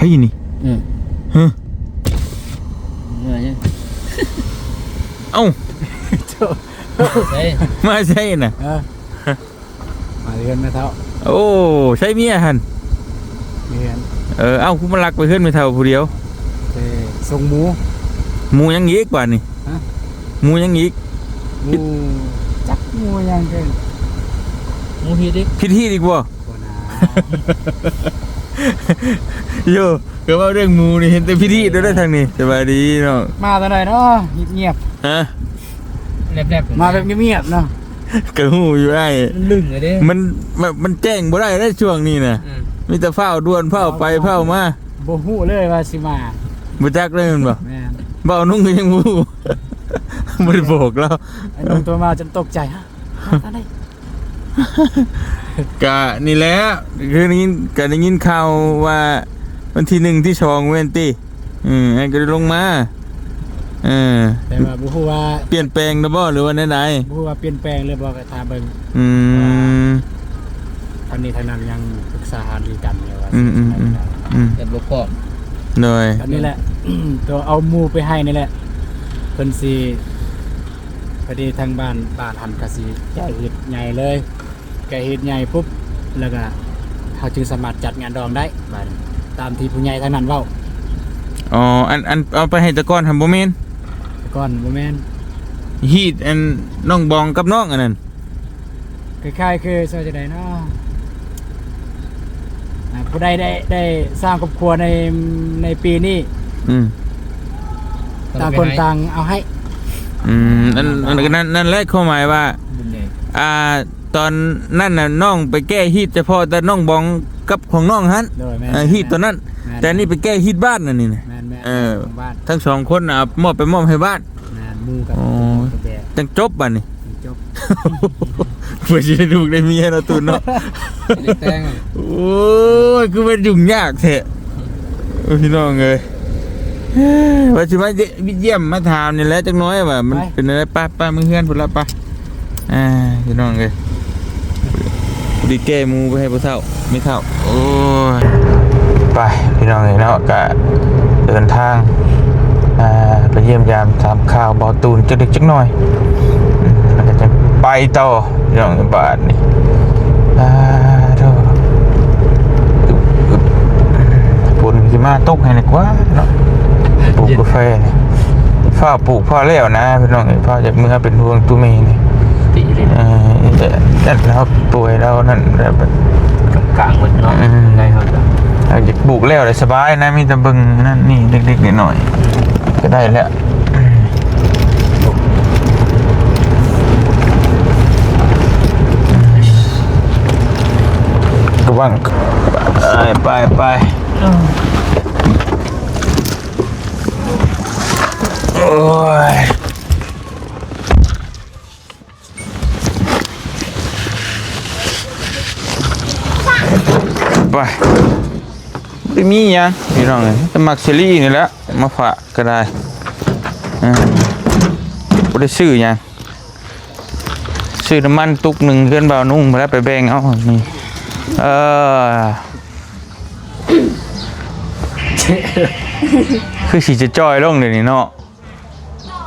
ໃຜນີ້? ເອີ ຮະ? ເມື່ອຍ ເອົ້າ ໂທ້ ໃສ? ມາໃສນະ? ເອີ ມາເຮືອນແມ່ເຖົ້າ. ໂອ້ ໃສເມຍຫັ້ນ? ເຮືອນ. ເອີ ເອົ້າ ຄືມາລັກໄປເຮືອນແມ່ເຖົ້າຜູ້ດຽວ? ໄປສົ່ງໝູ. ໝູຫຍັງອີກບາດນີ້? ຮະ? ໝູຫຍັງອີກ? ໝູ ຈັກໝູຫຍັງເດີ. ໝູຮີດອີກ? ຜິດຮີດອີກບໍ່? ບໍ່ນາ. ໂຢ ກໍເວົ້າເລື່ອງໝູນີ້ເຫັນແຕ່ພິທີໂດດທາງນີ້. ສະບາຍດີເນາະ. ມາຕອນໃດເນາະ? ງຽບໆ. ຮະ? ແລບໆ. ມາແບບງຽບໆເນາະ. ກໍຮູ້ຢູ່ອ້າຍ. ລຶ້ງເດ້. ມັນ ມັນ ມັນແຈ້ງບໍ່ໄດ້ເດ້ຊ່ວງນີ້ນະ. ອືມ. ມີແຕ່ຟ້າວດ່ວນ ຟ້າວໄປ ຟ້າວມາ. ບໍ່ຮູ້ເລີຍວ່າຊິມາ. ບໍ່ຈັກເລີຍແມ່ນບໍ່? ແມ່ນ. ເວົ້ານຸ່ງກໍຍັງບໍ່ຮູ້. ບໍ່ໄດ້ບອກລາວ. ໄອ້ໜຸ່ມໂທມາຈົນຕົກໃຈ. ຮະ? ມາຕອນໃດ? ກະນີ້ແຫຼະ ຄືໄດ້ຍິນ ກະໄດ້ຍິນຂ່າວວ່າວັນທີໜຶ່ງ ທີສອງແມ່ນຕິ? ອືມ ອັນກໍໄດ້ລົງມາ. ເອີ ແຕ່ວ່າບໍ່ຮູ້ວ່າປ່ຽນແປງແລ້ວບໍ່ ຫຼືວ່າແນວໃດ? ບໍ່ຮູ້ວ່າປ່ຽນແປງຫຼືບໍ່ ກໍຖ້າເບິ່ງ. ອືມ ທັງນີ້ທັງນັ້ນຍັງປຶກສາຫາລືກັນຢູ່ວ່າ ອືມໆໆ ອືມ ແຕ່ບໍ່ພ້ອມ. ໂດຍ ອັນນີ້ແຫຼະ ຕົວເອົາໝູ່ໄປໃຫ້ນີ້ແຫຼະ ເພິ່ນຊິ ພໍດີທາງບ້ານ ບ້ານຫັ້ນກໍຊິແກ້ເຮັດໃຫຍ່ເລີຍ. ແກເຮັດໃຫຍ່ປຸບ ແລ້ວກະເຮົາຈຶ່ງສາມາດຈັດງານດອງໄດ້ ບາດນີ້ ຕາມທີ່ຜູ້ໃຫຍ່ທາງນັ້ນເວົ້າ. ອໍ ອັນ ອັນເອົາໄປໃຫ້ແຕ່ກ່ອນຫັ້ນບໍ່ແມ່ນ? ແຕ່ກ່ອນບໍ່ແມ່ນ. ຮີດອັນນ້ອງບອງກັບນ້ອງອັນນັ້ນ ຄ້າຍໆຄື ຊິວ່າຈັ່ງໃດເນາະ ອ່າ ຜູ້ໃດໄດ້ ໄດ້ສ້າງຄອບຄົວໃນ ໃນປີນີ້ ອືມ ຕ່າງຄົນຕ່າງເອົາໃຫ້. ອືມ ນັ້ນ ນັ້ນ ນັ້ນແຫຼະ ຄວາມໝາຍວ່າ ບຸນໃຫຍ່ ອ່າ ຕອນນັ້ນນະ ນ້ອງໄປແກ້ຮີດສະເພາະແຕ່ນ້ອງບອງກັບຂອງນ້ອງຫັ້ນ. ໂດຍ ແມ່ນ ເອີ ຮີດຕອນນັ້ນ. ແມ່ນ ແຕ່ນີ້ໄປແກ້ຮີດບ້ານອັນນີ້ນະ. ແມ່ນໆ ເອີ ຂອງບ້ານ ທັງສອງຄົນນະ ມອບໄປມອບໃຫ້ບ້ານ. ແມ່ນ ໝູ່ກັບ ໂອ້ຍ ກັບແບບ ຈັ່ງຈົບບາດນີ້ ຈັ່ງຈົບ. ເພື່ອຊິໄດ້ລູກໄດ້ເມຍເນາະ ຕູນເນາະ ໄດ້ແຕ່ງ. ໂອ້ຍ ຄືວ່າຫຍຸ້ງຍາກແທ້ ໂອ້ຍ ພີ່ນ້ອງເອີຍ. ວ່າຊິມາຢ້ຽມມາຖາມນີ້ແຫຼະຈັກໜ້ອຍວ່າມັນ ໄປ ເປັນແນວໃດ. ໄປ ໄປເມືອເຮືອນພຸ້ນລະ ໄປ. ອ່າ ພີ່ນ້ອງເອີຍ ໄດ້ແກ້ໝູ່ໄປໃຫ້ຜູ້ເຖົ້າ ແມ່ເຖົ້າ. ໂອ້ຍ ໄປ ພີ່ນ້ອງເອີຍເນາະ ກະເດີນທາງ ອ່າ ໄປຢ້ຽມຢາມຖາມຂ່າວບ່າວຕູນຈັກເລັກຈັກໜ້ອຍ ອືມ ແລ້ວກໍຈະໄປຕໍ່. ພີ່ນ້ອງ ບາດນີ້ ອ່າ ໂທ້ ຝົນຊິມາຕົກໃຫ້ນີ້ກວ່າເນາະ. ປູກກາແຟນີ້ ຟ້າວປູກຟ້າວແລ້ວນະ ພີ່ນ້ອງເອີຍ. ຟ້າວຢາກເມືອ ເປັນຫ່ວງຕູ້ເມນີ້ ຕິເລີຍ. ເອີ ແຕ່ເຮົາປ່ວຍລາວນັ້ນແບບ ກາງໆໝົດເນາະ. ອືມ ໄດ້ເຮົາກໍ ເຮົາຢາກປູກແລ້ວໄດ້ສະບາຍນະ ມີແຕ່ເບິ່ງນັ້ນນີ້ເລັກໆນ້ອຍໆ ກໍໄດ້ແລ້ວ. ກະວັງ ໄປ ໄປ ໄປ. ໂອ້ຍ ໄປ ບໍ່ໄດ້ມີຫຍັງພີ່ນ້ອງເອີຍ ແຕ່ໝາກສາລີນີ້ແຫຼະມາຝາກກໍໄດ້. ເອີ ບໍ່ໄດ້ຊື້ຫຍັງ ຊື້ນ້ຳມັນຕຸກໜຶ່ງ ເຮືອນບ່າວນຸ່ງພຸ້ນແຫຼະ ໄປແບ່ງເອົານີ້. ເອີ ຄືຊິຈະຈ່ອຍລົງດຽວນີ້ເນາະ.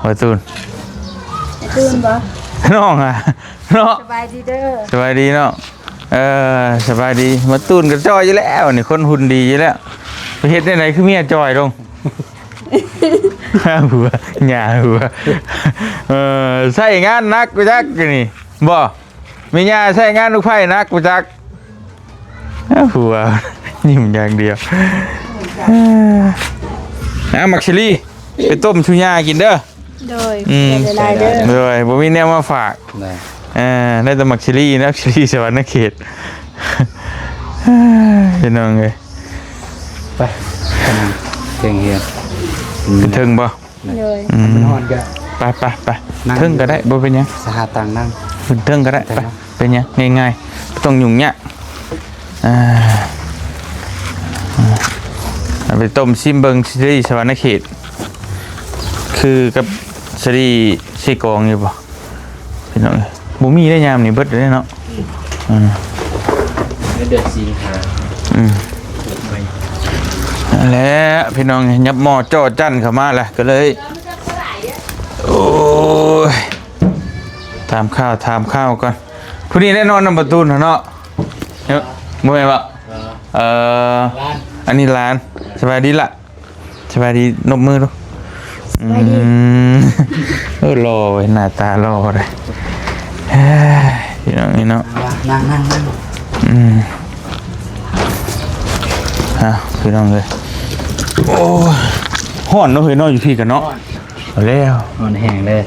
ວ່າຕູນ ຕູນບໍ່? ນ້ອງອະເນາະ. ສະບາຍດີເດີ. ສະບາຍດີເນາະ. ເອີ ສະບາຍດີ. ມາຕູນກໍຈ່ອຍຢູ່ແລ້ວນີ້ ຄົນຫຸ່ນດີຢູ່ແລ້ວ. ໄປເຮັດແນວໃດຄືເມຍຈ່ອຍລົງ? ຫາຫົວ ຫຍ້າຫົວ. ເອີ ໃຊ້ງານໜັກກວ່າຈັກນີ້ບໍ່? ແມ່ຍ່າໃຊ້ງານລູກໃພ້ໜັກບໍ່ຈັກ. ອ້າວ ຜົວຍິ້ມຢ່າງດຽວ. ເອົາ ໝາກສາລີ ໄປຕົ້ມສູ່ຍ່າກິນເດີ. ໂດຍ ອືມ ຂອບໃຈຫຼາຍໆເດີ. ໂດຍ ບໍ່ມີແນວມາຝາກ. ໄດ້ ເອີ ໄດ້ແຕ່ໝາກສາລີນະ ໝາກສາລີສະຫວັນນະເຂດ. ພີ່ນ້ອງເອີຍ ໄປ ໄປນັ່ງເທິງເຮືອນ. ອືມ ຂຶ້ນເທິງບໍ່? ໂດຍ ອືມ ມັນຮ້ອນກໍ ໄປ ໄປ ໄປ ນັ່ງ ເທິງກໍໄດ້ ຢູ່ ບໍ່ເປັນຫຍັງ ສະຫາຕັງນັ່ງ ຂຶ້ນເທິງກໍໄດ້. ໄປ ໄປເນາະ ເປັນຫຍັງ ງ່າຍໆ ບໍ່ຕ້ອງຫຍຸ້ງຍາກ. ອ່າ ເອົາໄປຕົ້ມຊີມເບິ່ງ ສາລີສະຫວັນນະເຂດ ຄືກັບສາລີເຊກອງຢູ່ບໍ່? ພີ່ນ້ອງເອີຍ ບໍ່ມີໄດ້ຍາມນີ້ ເບິດເລີຍເນາະ. ອືມ ອືມ ໃນເດືອນສິງຫາ. ອືມ ປູກໃໝ່. ແລ້ວພີ່ນ້ອງ ຫຍັບໝໍ້ຈໍ້ຈັ້ນເຂົ້າມາແລ້ວ ກໍເລີຍ ໂອ້ຍ ຖາມຂ່າວ ຖາມຂ່າວກ່ອນ. ຜູ້ນີ້ແນ່ນອນນຳປະຕູນເນາະ ເນາະ ບໍ່ແມ່ນບໍ່? ເອີ ເອີ ຫຼານ ອັນນີ້ຫຼານ. ສະບາຍດີລະ ສະບາຍດີ ນົບມືດູ. ສະບາຍດີ. ອືມ ເອີ ຫຼໍ່ເວີຍ ໜ້າຕາຫຼໍ່ເລີຍ ເອີຍ ພີ່ນ້ອງເອີຍເນາະ. ນັ່ງ ນັ່ງ ນັ່ງ. ອືມ ເອົາ ພີ່ນ້ອງເອີຍ ໂອ້ຍ ຮ້ອນເນາະເຮີຍເນາະ ຢູ່ພີ້ກັນເນາະ. ເອົາແລ້ວ ຮ້ອນແຮງເລີຍ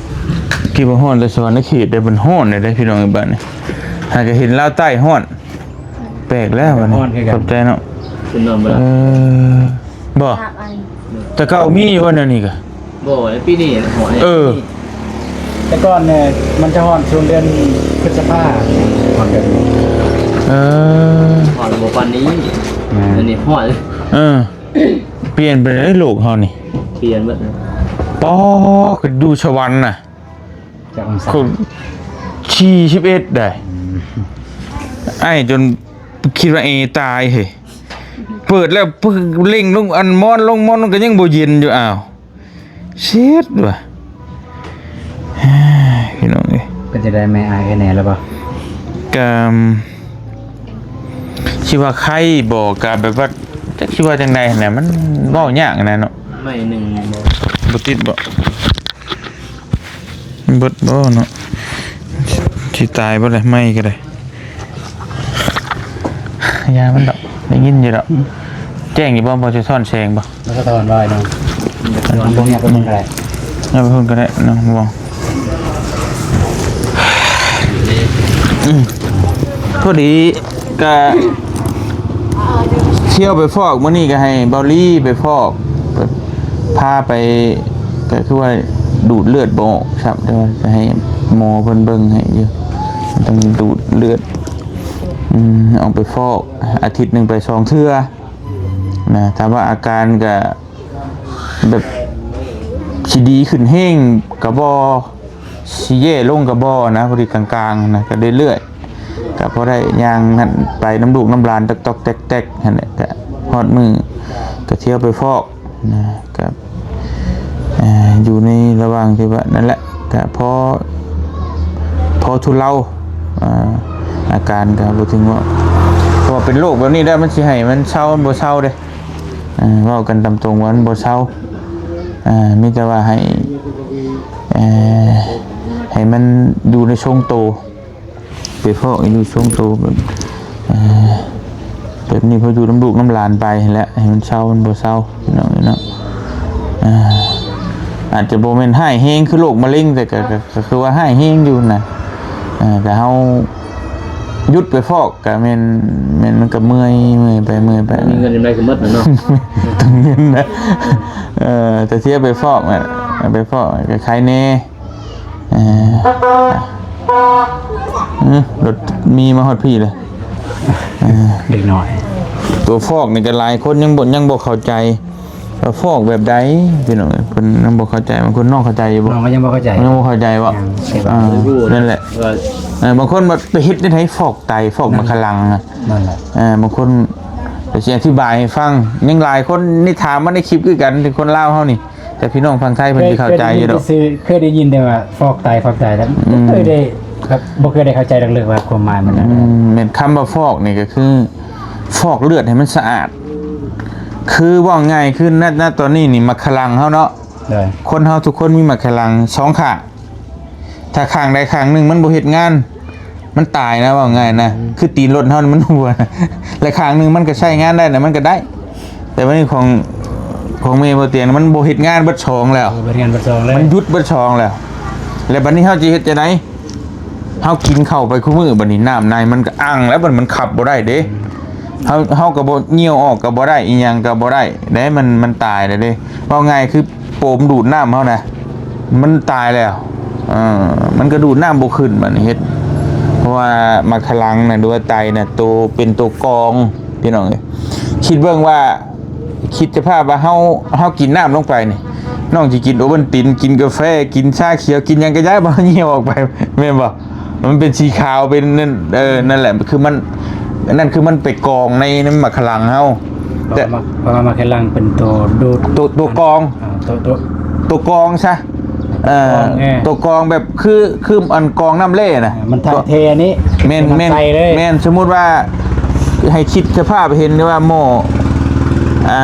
ຄິດວ່າຮ້ອນແຕ່ສະຫວັນນະເຂດເດ້ ມັນຮ້ອນເດ້ພີ່ນ້ອງເອີຍ. ບາດນີ້ຫາກະເຫັນລາວໃຕ້ຮ້ອນ ແປກແລ້ວບາດນີ້. ຮ້ອນຄືກັນ ຂອບໃຈເນາະ. ເປັນນອນບໍ່ຫຼັບ ເອີ ບໍ່ ສາມອັນ ແຕ່ເກົ່າມີຢູ່ບໍ່ແນວນີ້ກະ? ບໍ່ ໃນປີນີ້ຮ້ອນ. ເອີ ແຕ່ກ່ອນນີ້ມັນຈະຮ້ອນຊ່ວງເດືອນພຶດສະພາ ຮ້ອນແບບນີ້ ເອີ ຮ້ອນບໍ່ປານນີ້. ແມ່ນ ດຽວນີ້ຮ້ອນ ເອີ ປ່ຽນໄປເລີຍໂລກເຮົານີ້ ປ່ຽນເບິດ. ປໍ ຄືຢູ່ສະຫວັນນະ ຈັກອົງສາ? ສີ່ສິບເອັດໄດ໋. ອືມ ໄອ້ຈົນຄິດວ່າແອຕາຍເຮີ້ຍ ເປີດແລ້ວເລັ່ງລົງ ອັນມອນລົງ ມອນລົງກໍຍັງບໍ່ເຢັນຢູ່. ອ້າວ ເຊັດວ່າ ພີ່ນ້ອງເອີຍ. ເປັນຈັ່ງໃດແມ່ ອາຍເອື້ອຍແນ່ແລ້ວບໍ່? ກະ ຊິວ່າໄຄບໍ່ ກະແບບວ່າ ຈັກຊິວ່າຈັ່ງໃດຫັ້ນແຫຼະ ມັນເວົ້າຍາກຫັ້ນນະເນາະ. ໄມ້ໜຶ່ງບໍ່ ບໍ່ຕິດບໍ່? ເບິດບໍ່ເນາະ ຊິຕາຍບໍ່ລະ ໄມ້ກໍໄດ້. ຢ່າມັນດອກ ໄດ້ຍິນຢູ່ດອກ. ອືມ ແຈ້ງຢູ່ບໍ່? ບໍ່ສະທ້ອນແສງບໍ່? ບໍ່ສະທ້ອນວ່າເນາະ ບໍ່ຢາກເບິ່ງກໍໄດ້ ຢ່າໄປເບິ່ງກໍໄດ້ເນາະ. ບໍ່ ອືມ ພໍດີກະ ທ່ຽວໄປຟອກ ມື້ນີ້ກໍໃຫ້ເບົາລີໄປຟອກ ພາໄປ ກໍຄືວ່າດູດເລືອດບໍ່ອອກຊ້ຳ ແຕ່ວ່າໃຫ້ໝໍເພິ່ນເບິ່ງໃຫ້ຢູ່ ຕ້ອງດູດເລືອດ. ອືມ ອອກໄປຟອກ ອາທິດໜຶ່ງໄປສອງເທື່ອນະ. ຖາມວ່າອາການກໍແບບຊິດີຂຶ້ນແຮງກໍບໍ່ ຊິແຍ່ລົງກໍບໍ່ນະ ພໍດີກາງໆນະ ກໍເລື້ອຍໆ ກໍພໍໄດ້ຍ່າງຫັ້ນໄປນຳລູກນຳຫຼານ ຕອກໆແຕກໆຫັ້ນແຫຼະ. ກໍຮອດມື້ກໍທ່ຽວໄປຟອກນະ ກໍ ເອີ ຢູ່ໃນລະຫວ່າງທີ່ວ່ານັ້ນແຫຼະ ກໍພໍ ພໍທຸເລົາ ອາ ອາການກໍບໍ່ເຖິງວ່າ ເພາະວ່າເປັນໂລກແບບນີ້ແລ້ວ ມັນຊິໃຫ້ມັນເຊົາ ມັນບໍ່ເຊົາເດ້. ເອີ ເວົ້າກັນຕາມຕົງວ່າມັນບໍ່ເຊົາ ເອີ ມີແຕ່ວ່າໃຫ້ ເອີ ໃຫ້ມັນຢູ່ໃນຊົງໂຕ ໄປຟອກໃຫ້ຢູ່ຊົງໂຕແບບ ເອີ ແບບນີ້ ພໍຢູ່ນຳລູກນຳຫຼານໄປຫັ້ນແຫຼະ ໃຫ້ມັນເຊົາ ມັນບໍ່ເຊົາ ພີ່ນ້ອງເອີຍເນາະ. ເອີ ອາດຈະບໍ່ແມ່ນຮ້າຍແຮງຄືໂລກມະເຮັງ ແຕ່ກໍ ກໍ ກໍຄືວ່າຮ້າຍແຮງຢູ່ນະ. ເອີ ແຕ່ເຮົາຢຸດໄປຟອກ ກະແມ່ນ ແມ່ນມັນກະເມື່ອຍ ເມື່ອຍໄປ ເມື່ອຍໄປ ມີເງິນຈຳໄດ້ກໍໝົດແລ້ວເນາະ ຕ້ອງເງິນນະ. ເອີ ແຕ່ເສຍໄປຟອກນະ ໄປຟອກກໍໄຄແນ່ ເອີ ອືມ ລົດມີມາຮອດພີ້ເລີຍ ເອີ ເດັກນ້ອຍ ຕົວຟອກນີ້ກໍຫຼາຍຄົນຍັງບໍ່ ຍັງບໍ່ເຂົ້າໃຈ ວ່າຟອກແບບໃດ ພີ່ນ້ອງເອີຍ. ເພິ່ນຍັງບໍ່ເຂົ້າໃຈ ບາງຄົນນ້ອງເຂົ້າໃຈຢູ່ບໍ່? ນ້ອງກໍຍັງບໍ່ເຂົ້າໃຈ ຍັງບໍ່ເຂົ້າໃຈບໍ່? ຍັງ ອ່າ ນັ້ນແຫຼະ ວ່າ ເອີ ບາງຄົນວ່າໄປເຮັດຈັ່ງໃດ ຟອກໄຕ ຟອກໝາກຂະລັງນະ ນັ້ນແຫຼະ ເອີ ບາງຄົນກໍຊິອະທິບາຍໃຫ້ຟັງ ຍັງຫຼາຍຄົນນີ້ຖາມມາໃນຄລິບຄືກັນ ທີ່ຄົນລາວເຮົານີ້ ແຕ່ພີ່ນ້ອງຝັ່ງໄທເພິ່ນຊິເຂົ້າໃຈຢູ່ດອກ. ເຄີຍໄດ້ຍິນແຕ່ວ່າຟອກໄຕ ຟອກໄຕ ແຕ່ ອືມ ບໍ່ເຄີຍໄດ້ ແບບ ບໍ່ເຄີຍໄດ້ເຂົ້າໃຈເລິກໆວ່າຄວາມໝາຍມັນ ອືມ ແມ່ນຄຳວ່າຟອກນີ້ກໍຄື ຟອກເລືອດໃຫ້ມັນສະອາດ ຄືເວົ້າງ່າຍຄື ນະ ນະຕອນນີ້ນີ້ ໝາກຂະລັງເຮົາເນາະ ໂດຍ ຄົນເຮົາທຸກຄົນມີໝາກຂະລັງສອງຂ້າງ ຖ້າຂ້າງໃດຂ້າງໜຶ່ງມັນບໍ່ເຮັດງານ ມັນຕາຍນະ ເວົ້າງ່າຍນະ ອືມ ຄືຕີນລົດເຮົານີ້ມັນຮົ່ວ ແລະ ຂ້າງໜຶ່ງມັນກໍໃຊ້ງານໄດ້ນະ ມັນກໍໄດ້. ແຕ່ວ່ານີ້ຂອງ ຂອງແມ່ບໍ່ຕຽງ ມັນບໍ່ເຮັດງານເບິດສອງແລ້ວ ເອີ ບໍ່ເຮັດງານເບິດສອງແລ້ວ ມັນຢຸດເບິດສອງແລ້ວ ແລ້ວບັດນີ້ເຮົາຊິເຮັດຈັ່ງໃດ? ເຮົາກິນເຂົ້າໄປຄູ່ມື້ ບັດນີ້ນ້ຳໃນມັນກໍອັ່ງແລ້ວ ບັດມັນຂັບບໍ່ໄດ້ເດ້ ເຮົາ ເຮົາກໍບໍ່ ຍ່ຽວອອກກໍບໍ່ໄດ້ ອີ່ຫຍັງກໍບໍ່ໄດ້ເດ້ ມັນ ມັນຕາຍແລ້ວເດ້. ເວົ້າງ່າຍຄືໂປມດູດນ້ຳເຮົານະ ມັນຕາຍແລ້ວ ເອີ ມັນກໍດູດນ້ຳບໍ່ຂຶ້ນ ບັດນີ້ເຮັດ ເພາະວ່າໝາກຂະລັງນະ ຫຼືວ່າໄຕນະ ໂຕ ເປັນໂຕກອງ ພີ່ນ້ອງເອີຍ. ຄິດເບິ່ງວ່າ ຄິດສະພາບວ່າເຮົາ ເຮົາກິນນ້ຳລົງໄປນີ້ ນ້ອງຊິກິນໂອວັນຕິນ ກິນກາແຟ ກິນຊາຂຽວ ກິນຫຍັງກໍຢ່າ ບໍ່ ເຮົາຍ່ຽວອອກໄປ ແມ່ນບໍ່? ມັນເປັນສີຂາວ ເປັນນັ້ນ ເອີ ນັ້ນແຫຼະ ຄືມັນ ນັ້ນຄືມັນໄປກອງໃນ ໃນໝາກຂະລັງເຮົາ ແຕ່ ເພາະວ່າໝາກ ເພາະວ່າໝາກໄຂ່ຫຼັງເປັນໂຕດູດ ໂຕ ໂຕກອງ ອ່າ ໂຕ ໂຕ ໂຕກອງຊະ ເອີ ກອງແອ ໂຕກອງແບບຄື ຄືອັນກອງນ້ຳແລ່ນະ ອ່າ ມັນຖ່າຍເທອັນນີ້ ແມ່ນ ແມ່ນ ແມ່ນ ໃສ່ເລີຍ ແມ່ນ ສົມມຸດວ່າໃຫ້ຄິດສະພາບເຫັນວ່າໝໍ້ ອ່າ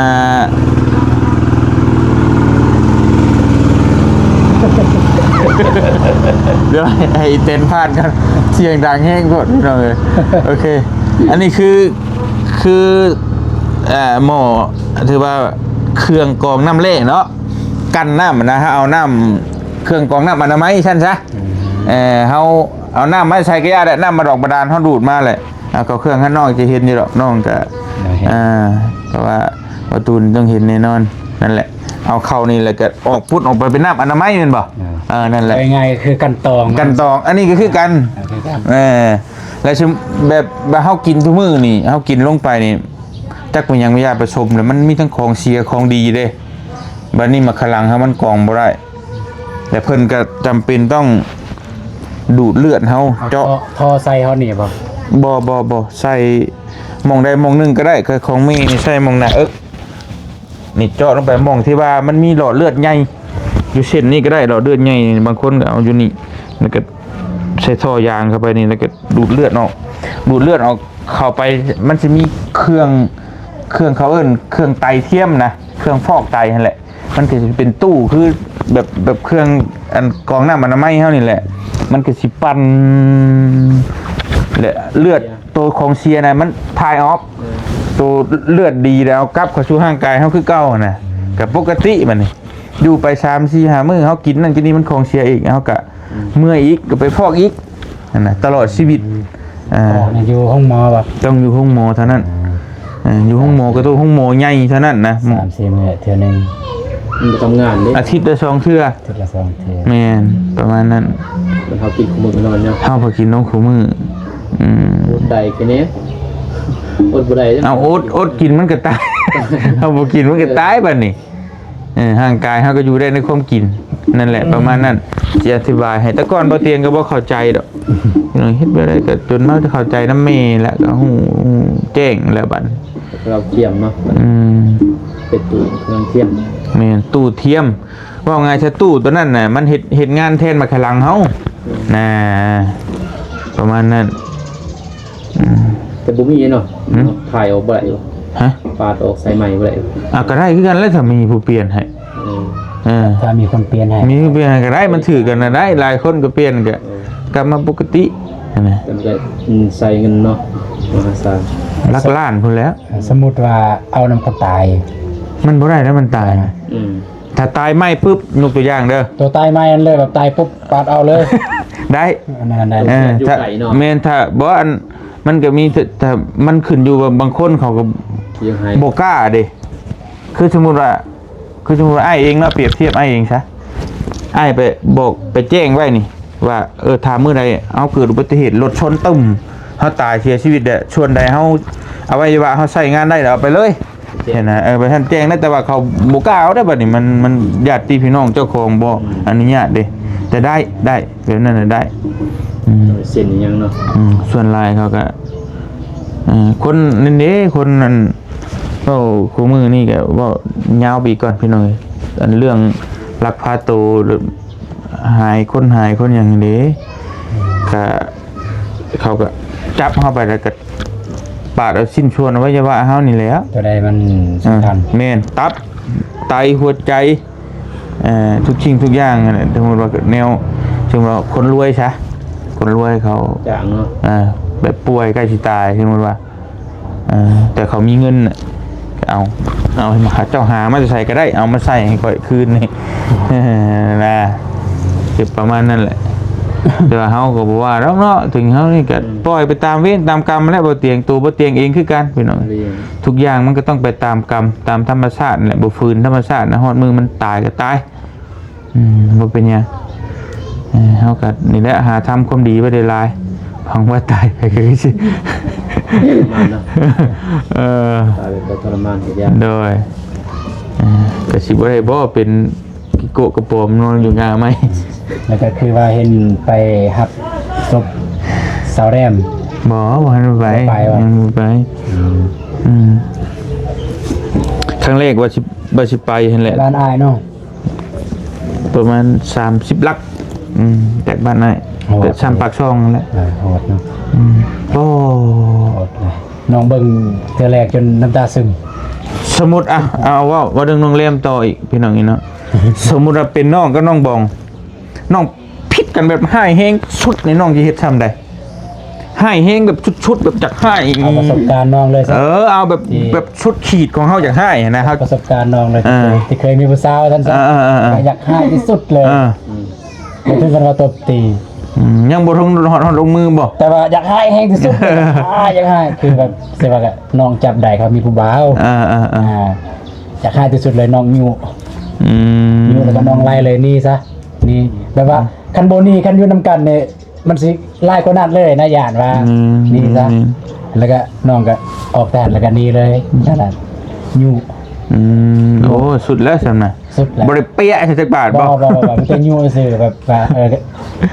ດຽວໃຫ້ ໃຫ້ເຕັນຜ່ານກ່ອນ ສຽງດັງແຮງໂພດ ພີ່ນ້ອງເອີຍ ໂອເຄ ອັນນີ້ຄື ຄື ເອີ ໝໍ້ ຖືວ່າເຄື່ອງກອງນ້ຳແລ່ເນາະ ກັນນ້ຳນະ ເຮົາເອົານ້ຳ ເຄື່ອງກອງນ້ຳອະນາໄມຊັ້ນຊະ ອືມ ເອີ ເຮົາເອົານ້ຳມາໃສ່ກະຢ່າແຫຼະ ນ້ຳບາດອກບາດານເຮົາດູດມາແຫຼະ ເອົາເຂົ້າເຄື່ອງຫັ້ນ ນ້ອງຈະເຫັນຢູ່ດອກ ນ້ອງກະ ໂອເຄ ເອີ ເພາະວ່າປະຕູນຕ້ອງເຫັນແນ່ນອນ ນັ້ນແຫຼະ ເອົາເຂົ້ານີ້ແລ້ວກະອອກປຸດອອກໄປເປັນນ້ຳອະນາໄມແມ່ນບໍ່? ເອີ ເອີ ນັ້ນແຫຼະ ເອົາງ່າຍໆຄືກັນຕອງ ກັນຕອງ ອັນນີ້ກໍຄືກັນ ເອີ ຄືກັນ ເອີ ແລ້ວຊຸມ ແບບວ່າເຮົາກິນທຸກມື້ນີ້ ເຮົາກິນລົງໄປນີ້ ຈັກເປັນຫຍັງ ຢາປະສົມ ແລ້ວມັນມີທັງຂອງເສຍຂອງດີເດ້ ບາດນີ້ໝາກຂະລັງເຮົາມັນກອງບໍ່ໄດ້ ແລະເພິ່ນກໍຈຳເປັນຕ້ອງດູດເລືອດເຮົາ ເອົາ ເຈາະ ທໍ່ ທໍ່ໃສ່ເຮົານີ້ບໍ່? ບໍ່ ບໍ່ ບໍ່ ໃສ່ໝ່ອງໃດໝ່ອງໜຶ່ງກໍໄດ້ ຄືຂອງແມ່ນີ້ໃສ່ໝ່ອງໜ້າເອິກ ນີ້ເຈາະລົງໄປໝ່ອງທີ່ວ່າມັນມີຫຼອດເລືອດໃຫຍ່ ຢູ່ເສັ້ນນີ້ກໍໄດ້ ຫຼອດເລືອດໃຫຍ່ ບາງຄົນກໍເອົາຢູ່ນີ້ ແລ້ວກໍໃສ່ທໍ່ຢາງເຂົ້າໄປນີ້ ແລ້ວກໍດູດເລືອດອອກ ດູດເລືອດອອກເຂົ້າໄປ ມັນຊິມີເຄື່ອງ ເຄື່ອງເຂົາເອີ້ນເຄື່ອງໄຕທຽມນະ ເຄື່ອງຟອກໄຕຫັ້ນແຫຼະ ມັນກໍຊິເປັນຕູ້ຄືແບບ ແບບເຄື່ອງອັນກອງນ້ຳອະນາໄມເຮົານີ້ແຫຼະ ມັນກໍຊິປັ່ນ ແລະເລືອດ ໂຕຂອງເສຍນະມັນຖ່າຍອອກ ເອີ ໂຕເລືອດດີແລ້ວກັບເຂົ້າສູ່ຮ່າງກາຍເຮົາຄືເກົ່ານະ ອືມ ກໍປົກກະຕິບັດນີ້ ຢູ່ໄປສາມສີ່ຫ້າມື້ ເຮົາກິນນັ້ນກິນນີ້ມັນຂອງເສຍອີກ ເຮົາກໍ ອືມ ເມື່ອຍອີກ ກໍໄປຟອກອີກຫັ້ນນະ ຕະຫຼອດຊີວິດ ອືມ ອ່າ ອອກນີ້ຢູ່ໂຮງໝໍບໍ່? ຕ້ອງຢູ່ໂຮງໝໍເທົ່ານັ້ນ ອືມ ເອີ ຢູ່ໂຮງໝໍກໍຕ້ອງໂຮງໝໍໃຫຍ່ເທົ່ານັ້ນນະ ສາມສີ່ມື້ເທື່ອໜຶ່ງ ມັນບໍ່ທຳງານເດ້ ອາທິດລະສອງເທື່ອ ອາທິດລະສອງເທື່ອ ແມ່ນ ປະມານນັ້ນ ມັນເຮົາກິນຄູ່ມື້ນອນເນາະ ເຮົາພໍກິນນອນຄູ່ມື້ ອືມ ອົດໄດ້ຄືແນວ ອົດບໍ່ໄດ້ ເອົາ ອົດ ອົດກິນມັນກໍຕາຍ ເຮົາບໍ່ກິນມັນກໍຕາຍບັດນີ້ ເອີ ເອີ ຮ່າງກາຍເຮົາກໍຢູ່ໄດ້ໃນຄວາມກິນ ນັ້ນແຫຼະ ອືມ ປະມານນັ້ນ ຊິອະທິບາຍໃຫ້ ແຕ່ກ່ອນບໍ່ຕຽງກໍບໍ່ເຂົ້າໃຈດອກ ເຮັດແບບໃດກໍຈົນມາຈະເຂົ້າໃຈນຳແມ່ແລ້ວ ກໍຮູ້ ຮູ້ແຈ້ງແລ້ວບັດ ເຮົາຂຽມເນາະ ອືມ ເປັນຕູ້ເຄື່ອງທຽມ ແມ່ນ ຕູ້ທຽມ ເວົ້າງ່າຍຊະ ຕູ້ໂຕນັ້ນນະ ມັນເຮັດ ເຮັດງານແທນໝາກຂະລັງເຮົາ ອືມ ນະ ປະມານນັ້ນ ອືມ ແຕ່ບໍ່ມີເນາະ ຫືມ? ຖ່າຍອອກບໍ່ໄດ້ບໍ່? ຮະ? ປາດອອກໃສ່ໃໝ່ບໍ່ໄດ້ບໍ່? ອ່າ ກໍໄດ້ຄືກັນແຫຼະ ຖ້າມີຜູ້ປ່ຽນໃຫ້ ເອີ ເອີ ຖ້າມີຄົນປ່ຽນໃຫ້ ມີຜູ້ປ່ຽນໃຫ້ກໍໄດ້ ມັນຖືກກັນນະໄດ້ ຫຼາຍຄົນກໍປ່ຽນກໍ ເອີ ກັບມາປົກກະຕິຫັ້ນນະ ແຕ່ມັນກໍ ອືມ ໃຊ້ເງິນເນາະ ມະຫາສານ ຫຼັກລ້ານພຸ້ນແຫຼະ ສົມມຸດວ່າເອົານຳຄົນຕາຍ ມັນບໍ່ໄດ້ແລ້ວ ມັນຕາຍ ອ່າ ອືມ ຖ້າຕາຍໃໝ່ປຶບ ຍົກຕົວຢ່າງເດີ ຕົວຕາຍໃໝ່ນັ້ນເລີຍ ແບບຕາຍປຸບປາດເອົາເລີຍ ໄດ້ ອັນນັ້ນໄດ້ ເອີ ຖ້າ ແມ່ນ ຖ້າບໍ່ ອັນ ມັນກໍມີ ຖ້າ ຖ້າມັນຂຶ້ນຢູ່ກັບບາງຄົນ ເຂົາກໍບໍ່ກ້າເດ້ ຄືສົມມຸດວ່າ ຄືສົມມຸດວ່າອ້າຍເອງເນາະ ປຽບທຽບອ້າຍເອງຊະ ອ້າຍໄປບອກ ໄປແຈ້ງໄວ້ນີ້ວ່າ ເອີ ຖ້າມື້ໃດເຮົາເກີດອຸບັດຕິເຫດ ລົດຊົນຕຶ້ມ ເຮົາຕາຍເສຍຊີວິດແລ້ວ ສ່ວນໃດເຮົາ ອະໄວຍະວະເຮົາໃຊ້ງານໄດ້ ເຮົາເອົາໄປເລີຍ ເຫັນນະ ເອີ ວ່າທ່ານແຈ້ງໄດ້ ແຕ່ວ່າເຂົາບໍ່ກ້າເອົາໄດ້ ບັດນີ້ມັນ ມັນຍາດຕິພີ່ນ້ອງເຈົ້າຂອງບໍ່ ອືມ ອະນຸຍາດເດ້ ແຕ່ໄດ້ ໄດ້ ແບບນັ້ນນະໄດ້ ອືມ ເຊັນອີຫຍັງເນາະ ອືມ ສ່ວນຫຼາຍເຂົາກໍ ເອີ ຄົນນັ້ນເດ້ ຄົນນັ້ນ ເວົ້າຄູ່ມື້ນີ້ກໍເວົ້າຍາວໄປອີກກ່ອນ ພີ່ນ້ອງເອີຍ ອັນເລື່ອງລັກພາໂຕ ຫາຍ ຄົນຫາຍຄົນຫຍັງນີ້ເດ້ ກະ ເຂົາກໍຈັບເຮົາໄປ ແລ້ວກໍປາດເອົາຊິ້ນສ່ວນອະໄວຍະວະເຮົານີ້ແຫຼະ ຕົວໃດມັນສຳຄັນ ເອີ ແມ່ນ ຕັບ ໄຕ ຫົວໃຈ ເອີ ທຸກສິ່ງທຸກຢ່າງຫັ້ນແຫຼະ ສົມມຸດວ່າແນວ ສົມມຸດວ່າຄົນລວຍຊະ ຄົນລວຍເຂົາ ຈ້າງເນາະ ເອີ ແບບປ່ວຍໃກ້ຊິຕາຍ ສົມມຸດວ່າ ເອີ ແຕ່ເຂົາມີເງິນນະ ເອົາ ເອົາໃຫ້ມາ ເຈົ້າຫາມາແຕ່ໃສກໍໄດ້ ເອົາມາໃສ່ໃຫ້ຂ້ອຍຄືນນີ້ ນະ ຄືປະມານນັ້ນແຫຼະ ແຕ່ວ່າເຮົາກໍບໍ່ວ່າດອກເນາະ ເຖິງເຮົານີ້ກໍ ອືມ ປ່ອຍໄປຕາມເວນຕາມກຳແຫຼະ ບໍ່ຕຽງ ໂຕບໍ່ຕຽງເອງຄືກັນ ພີ່ນ້ອງ ທຸກຢ່າງມັນກໍຕ້ອງໄປຕາມກຳ ຕາມທຳມະຊາດແຫຼະ ບໍ່ຝືນທຳມະຊາດນະ ຮອດມື້ມັນຕາຍກໍຕາຍ ອືມ ບໍ່ເປັນຫຍັງ ເອີ ເຮົາກໍນີ້ແຫຼະ ຫາທຳຄວາມດີໄວ້ຫຼາຍໆ ຫວັງວ່າຕາຍໄປກໍຄືຊິ ເອີ ຕາຍໄປກໍທໍລະມານເຮັດຍາກ ໂດຍ ເອີ ກໍຊິບໍ່ໄດ້ບໍ່ເປັນກິໂກະກະປອມນອນຢູ່ງ່າໄມ້ ແລ້ວກໍຄືວ່າເຫັນໄປຮັບສົບສາວແຣມ ບໍ່ ບໍ່ທັນໄປ ບໍ່ໄປຫວາ? ຍັງບໍ່ໄປ ອືມ ອືມ ຄັ້ງແລກວ່າຊິ ວ່າຊິໄປຫັ້ນແຫຼະ ບ້ານອ້າຍເນາະ ປະມານສາມສິບຫຼັກ ອືມ ຈາກບ້ານອ້າຍ ໂຫດ ແຕ່ຊຳປາກຊ່ອງຫັ້ນແຫຼະ ເອີ ໂຫດເນາະ ອືມ ໂອ້ ໂຫດເລີຍ ນ້ອງເບິ່ງເທື່ອແລກຈົນນ້ຳຕາຊຶມ ສົມມຸດ ອ່ະ ເອົາ ເວົ້າ ເວົ້າເລື່ອງໂຮງແຮມຕໍ່ອີກ ພີ່ນ້ອງເອີຍເນາະ ສົມມຸດວ່າເປັນນ້ອງກັບນ້ອງບອງ ນ້ອງຜິດກັນແບບຮ້າຍແຮງສຸດນີ້ ນ້ອງຊິເຮັດຊ່ຳໃດ? ຮ້າຍແຮງແບບສຸດໆ ແບບຢາກຮ້າຍ ເອົາປະສົບການນ້ອງເລີຍ ເອີ ເອົາແບບ ທີ່ ແບບສຸດຂີດຂອງເຮົາຢາກຮ້າຍຫັ້ນນະ ເຮົາ ປະສົບການນ້ອງເລີຍ ເອີ ທີ່ເຄີຍມີຜູ້ສາວຊັ້ນຊະ ເອີໆໆໆ ຢາກຮ້າຍທີ່ສຸດເລີຍ ເອີ ບໍ່ເຖິງກັນວ່າຕົບຕີ ອືມ ຍັງບໍ່ເຖິງຮອດ ຮອດລົງມືບໍ່? ແຕ່ວ່າຢາກຮ້າຍແຮງທີ່ສຸດເລີຍ ອ້າ ຢາກຮ້າຍ ຄືແບບ ຊິວ່ານ້ອງຈັບໄດ້ເຂົາມີຜູ້ບ່າວ ເອີໆໆ ອ່າ ຢາກຮ້າຍທີ່ສຸດເລີຍ ນ້ອງຍູ້ ອືມ ຍູ້ແລ້ວກໍນ້ອງໄລ່ເລີຍ ໜີຊະ ໜີ ແບບວ່າ ອືມ ຄັນບໍ່ໜີ ຄັນຢູ່ນຳກັນນີ້ ມັນຊິຫຼາຍກວ່ານັ້ນເລີຍນະ ຢ້ານວ່າ ອືມ ໜີຊະ ອືມ ແລ້ວກໍນ້ອງກໍອອກແຕ່ຫັ້ນ ແລ້ວກໍໜີເລີຍ ນັ້ນນະ ຍູ້ ອືມ ໂອ້ ສຸດແລ້ວຊັ້ນນະ ສຸດແລ້ວ ບໍ່ໄດ້ເປະໃສ່ຈັກບາດບໍ່? ບໍ່ ບໍ່ ບໍ່ ມີແຕ່ຍູ້ຊື່ ແບບວ່າ ເອີ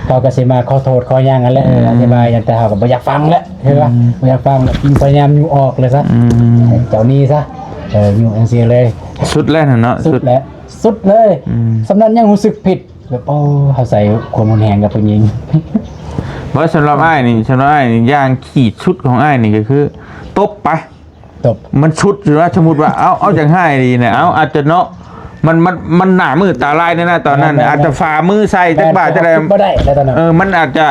ເຂົາກໍຊິມາຂໍໂທດຂໍຫຍັງຫັ້ນແຫຼະ ອືມ ອະທິບາຍຫຍັງ ແຕ່ເຮົາກໍບໍ່ຢາກຟັງແຫຼະ ຄືວ່າ ອືມ ບໍ່ຢາກຟັງ ຈຶ່ງພະຍາຍາມຍູ້ອອກເລີຍຊະ ອືມ ໃຫ້ເຈົ້າໜີຊະ ເອີ ຍູ້ຈັ່ງຊີ້ເລີຍ ສຸດແລ້ວຫັ້ນເນາະ ສຸດແລ້ວ ສຸດເລີຍ ອືມ ສ່ຳນັ້ນຍັງຮູ້ສຶກຜິດ ແບບ ໂອ້ ເຮົາໃຊ້ຄວາມຮຸນແຮງກັບຜູ້ຍິງ ບໍ່ ສຳລັບອ້າຍນີ້ ສຳລັບອ້າຍນີ້ ຢ່າງຂີດສຸດຂອງອ້າຍນີ້ກໍຄືຕົບໄປ ຕົບ ມັນສຸດຢູ່ນະ ສົມມຸດວ່າ ເອົາ ເອົາຈັ່ງຮ້າຍດີນະ ເອົາ ອາດຈະເນາະ ມັນ ມັນ ມັນໜ້າມືດຕາລາຍແນ່ນະ ຕອນນັ້ນ ແມ່ນໆໆ ອາດຈະຝ່າມືໃສ່ຈັກບາດ ແມ່ນໆ ຈັ່ງໃດ ບໍ່ໄດ້ແລ້ວຕອນນັ້ນ ເອີ ມັນອາດຈະ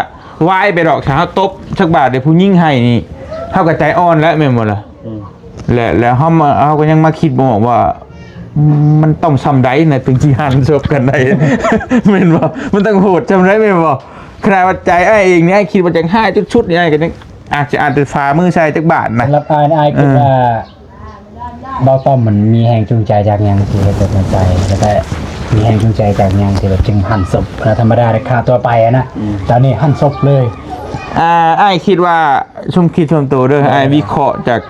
ວາຍໄປດອກ ຖ້າເຮົາຕົບຈັກບາດ ດຽວຜູ້ຍິງໄຫ້ນີ້ ເຮົາກໍໃຈອ່ອນແລ້ວ ແມ່ນບໍ່ລະ? ອືມ ແລະ ແລ້ວເຮົາມາ ເຮົາກໍຍັງມາຄິດບໍ່ອອກວ່າ ມັນຕ້ອງຊ່ຳໃດນະ ເຖິງຊິຫັນສົບກັນໄດ້ ແມ່ນບໍ່? ມັນຕ້ອງໂຫດຊ່ຳໃດ ແມ່ນບໍ່? ຂະໜາດວ່າໃຈອ້າຍເອງນີ້ ອ້າຍຄິດວ່າຈະຮ້າຍສຸດໆນີ້ ອ້າຍກໍຍັງອາດຈະ ອາດຈະຝ່າມືໃສ່ຈັກບາດນະ ສຳລັບອ້າຍ ອ້າຍຄິດວ່າ ເອີ ບ່າວຕ້ອມມັນມີແຮງຈູງໃຈຈາກຫຍັງທີ່ເຮັດໃຫ້ເປັນໄປ ແລ້ວກໍມີແຮງຈູງໃຈຈາກຫຍັງທີ່ແບບຈຶ່ງຫັນສົບ ແລ້ວທຳມະດາໄດ້ຂ້າທົ່ວໄປຫັ້ນນະ ອືມ ຕອນນີ້ຫັນສົບເລີຍ ອ່າ ອ້າຍຄິດວ່າ ຊຸມຄິດສ່ວນໂຕເດີ ອ່າ ອ້າຍວິເຄາະຈາກ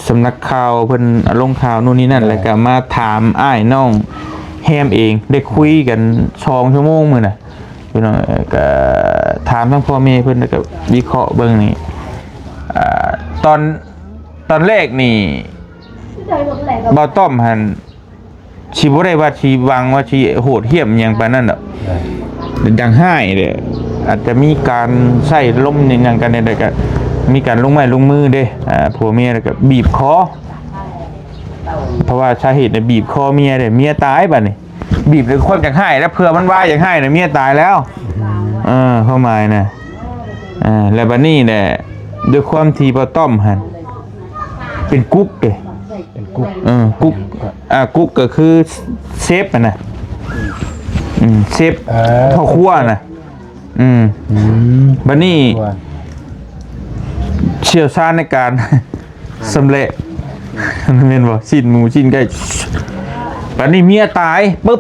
ສຳນັກຂ່າວເພິ່ນລົງຂ່າວໂນ່ນນີ້ນັ້ນ ເອີ ແລ້ວກໍມາຖາມອ້າຍນ້ອງແຮມເອງ ໄດ້ຄຸຍກັນສອງຊົ່ວໂມງມື້ນະ ພີ່ນ້ອງ ກໍຖາມທັງພໍ່ແມ່ເພິ່ນ ແລ້ວກໍວິເຄາະເບິ່ງນີ້ ອ່າ ຕອນ ຕອນແລກນີ້ ບ່າວຕ້ອມຫັ້ນ ຊິບໍ່ໄດ້ວ່າຊິຫວັງວ່າຊິໂຫດຫ້ຽມຫຍັງປານນັ້ນດອກ ເອີ ຢ່າງຮ້າຍເດ້ ອາດຈະມີການໃຊ້ລົມຫຍັງກັນແດ່ ແລ້ວກໍມີການລົງໄມ້ລົງມືເດ້ ອ່າ ຜົວເມຍ ແລ້ວກໍບີບຄໍ ເພາະວ່າສາເຫດນີ້ບີບຄໍເມຍເດ້ ເມຍຕາຍບາດນີ້ ບີບດ້ວຍຄວາມຢາກຮ້າຍ ແລ້ວເພື່ອມັນວາຍຢາກຮ້າຍນະ ເມຍຕາຍແລ້ວ ເອີ ຄວາມໝາຍນະ ເອີ ແລ້ວບາດນີ້ແຫຼະ ດ້ວຍຄວາມທີ່ບ່າວຕ້ອມຫັ້ນ ເປັນກຸກເດ້ ເປັນກຸກ ເອີ ກຸກ ອ່າ ກຸກກໍຄືເຊຟຫັ້ນນະ ອືມ ເຊຟ ເອີ ພໍ່ຄົວນະ ອືມ ອືມ ບັດນີ້ ຊ່ຽວຊານໃນການຊຳແຫຼະ ແມ່ນບໍ່? ຊີ້ນໝູ ຊີ້ນໄກ່ ບັດນີ້ເມຍຕາຍປຶບ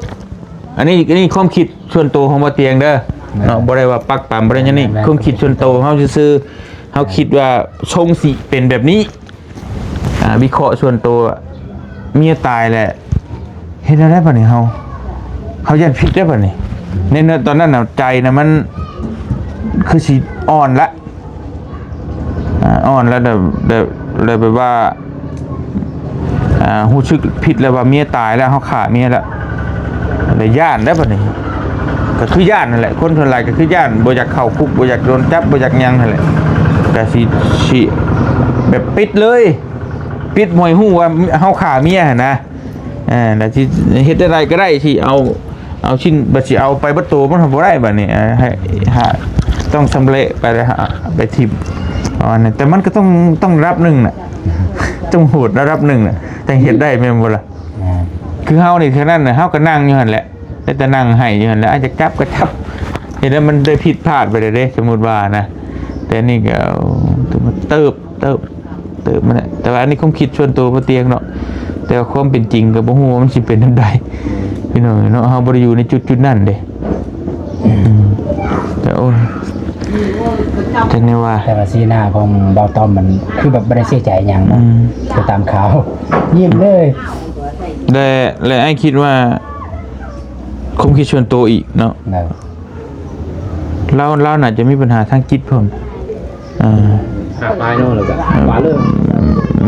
ອັນນີ້ ອັນນີ້ຄວາມຄິດສ່ວນໂຕຂອງບ່າວຕຽງເດີ ແມ່ນ ເນາະ ບໍ່ໄດ້ວ່າປັກປຳ ບໍ່ໄດ້ຫຍັງນີ້ ແມ່ນ ຄວາມຄິດສ່ວນໂຕເຮົາຊື່ໆ ເຮົາຄິດວ່າຊົງຊິເປັນແບບນີ້ ອ່າ ວິເຄາະສ່ວນໂຕ ເມຍຕາຍແລ້ວ ເຮັດແນວໃດບັດນີ້ເຮົາ? ເຮົາຢ້ານຜິດເດ້ບັດນີ້ ໃນຕອນນັ້ນນະ ໃຈນະມັນຄືຊິອ່ອນລະ ອ່າ ອ່ອນລະ ແບບ ແບບ ແບບວ່າ ອ່າ ຮູ້ສຶກຜິດແລ້ວວ່າເມຍຕາຍແລ້ວ ເຮົາຂ້າເມຍແລ້ວ ແລ້ວຢ້ານແລ້ວບັດນີ້ ກໍຄືຢ້ານຫັ້ນແຫຼະ ຄົນສ່ວນຫຼາຍກໍຄືຢ້ານ ບໍ່ຢາກເຂົ້າຄຸກ ບໍ່ຢາກໂດນຈັບ ບໍ່ຢາກຫຍັງຫັ້ນແຫຼະ ກໍຊິ ຊິແບບປິດເລີຍ ປິດບໍ່ໃຫ້ຮູ້ວ່າເຮົາຂ້າເມຍຫັ້ນນະ ເອີ ແລ້ວຊິເຮັດແນວໃດກໍໄດ້ ຊິເອົາ ເອົາຊິ ບັດຊິເອົາໄປເບິດໂຕມັນກໍບໍ່ໄດ້ບັດນີ້ ເອີ ໃຫ້ ຫາ ຕ້ອງຊຳແຫຼະໄປ ໄປຖິ້ມ ປະມານນັ້ນ ແຕ່ມັນກໍຕ້ອງ ຕ້ອງລະດັບໜຶ່ງນະ ຕ້ອງໂຫດລະດັບໜຶ່ງນະ ຈັ່ງເຮັດໄດ້ແມ່ນບໍ່ລະ? ແມ່ນ ຄືເຮົານີ້ ເທົ່ານັ້ນນະ ເຮົາກໍນັ່ງຢູ່ຫັ້ນແຫຼະ ໄດ້ແຕ່ນັ່ງໄຫ້ຢູ່ຫັ້ນແຫຼະ ອາດຈະຈັບກໍຈັບ ເຮັດໃຫ້ມັນໄດ້ຜິດພາດໄປເລີຍເດ້ ສົມມຸດວ່ານະ ແຕ່ນີ້ກໍເຕີບ ເຕີບ ເຕີບມາແຫຼະ ແຕ່ວ່າອັນນີ້ຄວາມຄິດສ່ວນໂຕບ່າວຕຽງເນາະ ແຕ່ວ່າຄວາມເປັນຈິງກໍບໍ່ຮູ້ວ່າມັນຊິເປັນຈັ່ງໃດ ພີ່ນ້ອງເນາະ ເຮົາບໍ່ໄດ້ຢູ່ໃນຈຸດໆນັ້ນເດ້ ອືມ ແຕ່ໂອ້ຍ ຈັກແນວວ່າ ແຕ່ວ່າສີໜ້າຂອງບ່າວຕ້ອມມັນຄືແບບບໍ່ໄດ້ເສຍໃຈຫຍັງເນາະ ອືມ ຄືຕາມຂ່າວ ຍິ້ມເລີຍ ແລະ ແລະ ອ້າຍຄິດວ່າ ຄວາມຄິດສ່ວນໂຕອີກເນາະ ລາວ ລາວໜ້າຈະມີບັນຫາທາງຈິດພ້ອມ ເອີ ຫາປາຍເນາະ ແລ້ວກໍ ເອີ ວ່າເລື່ອງ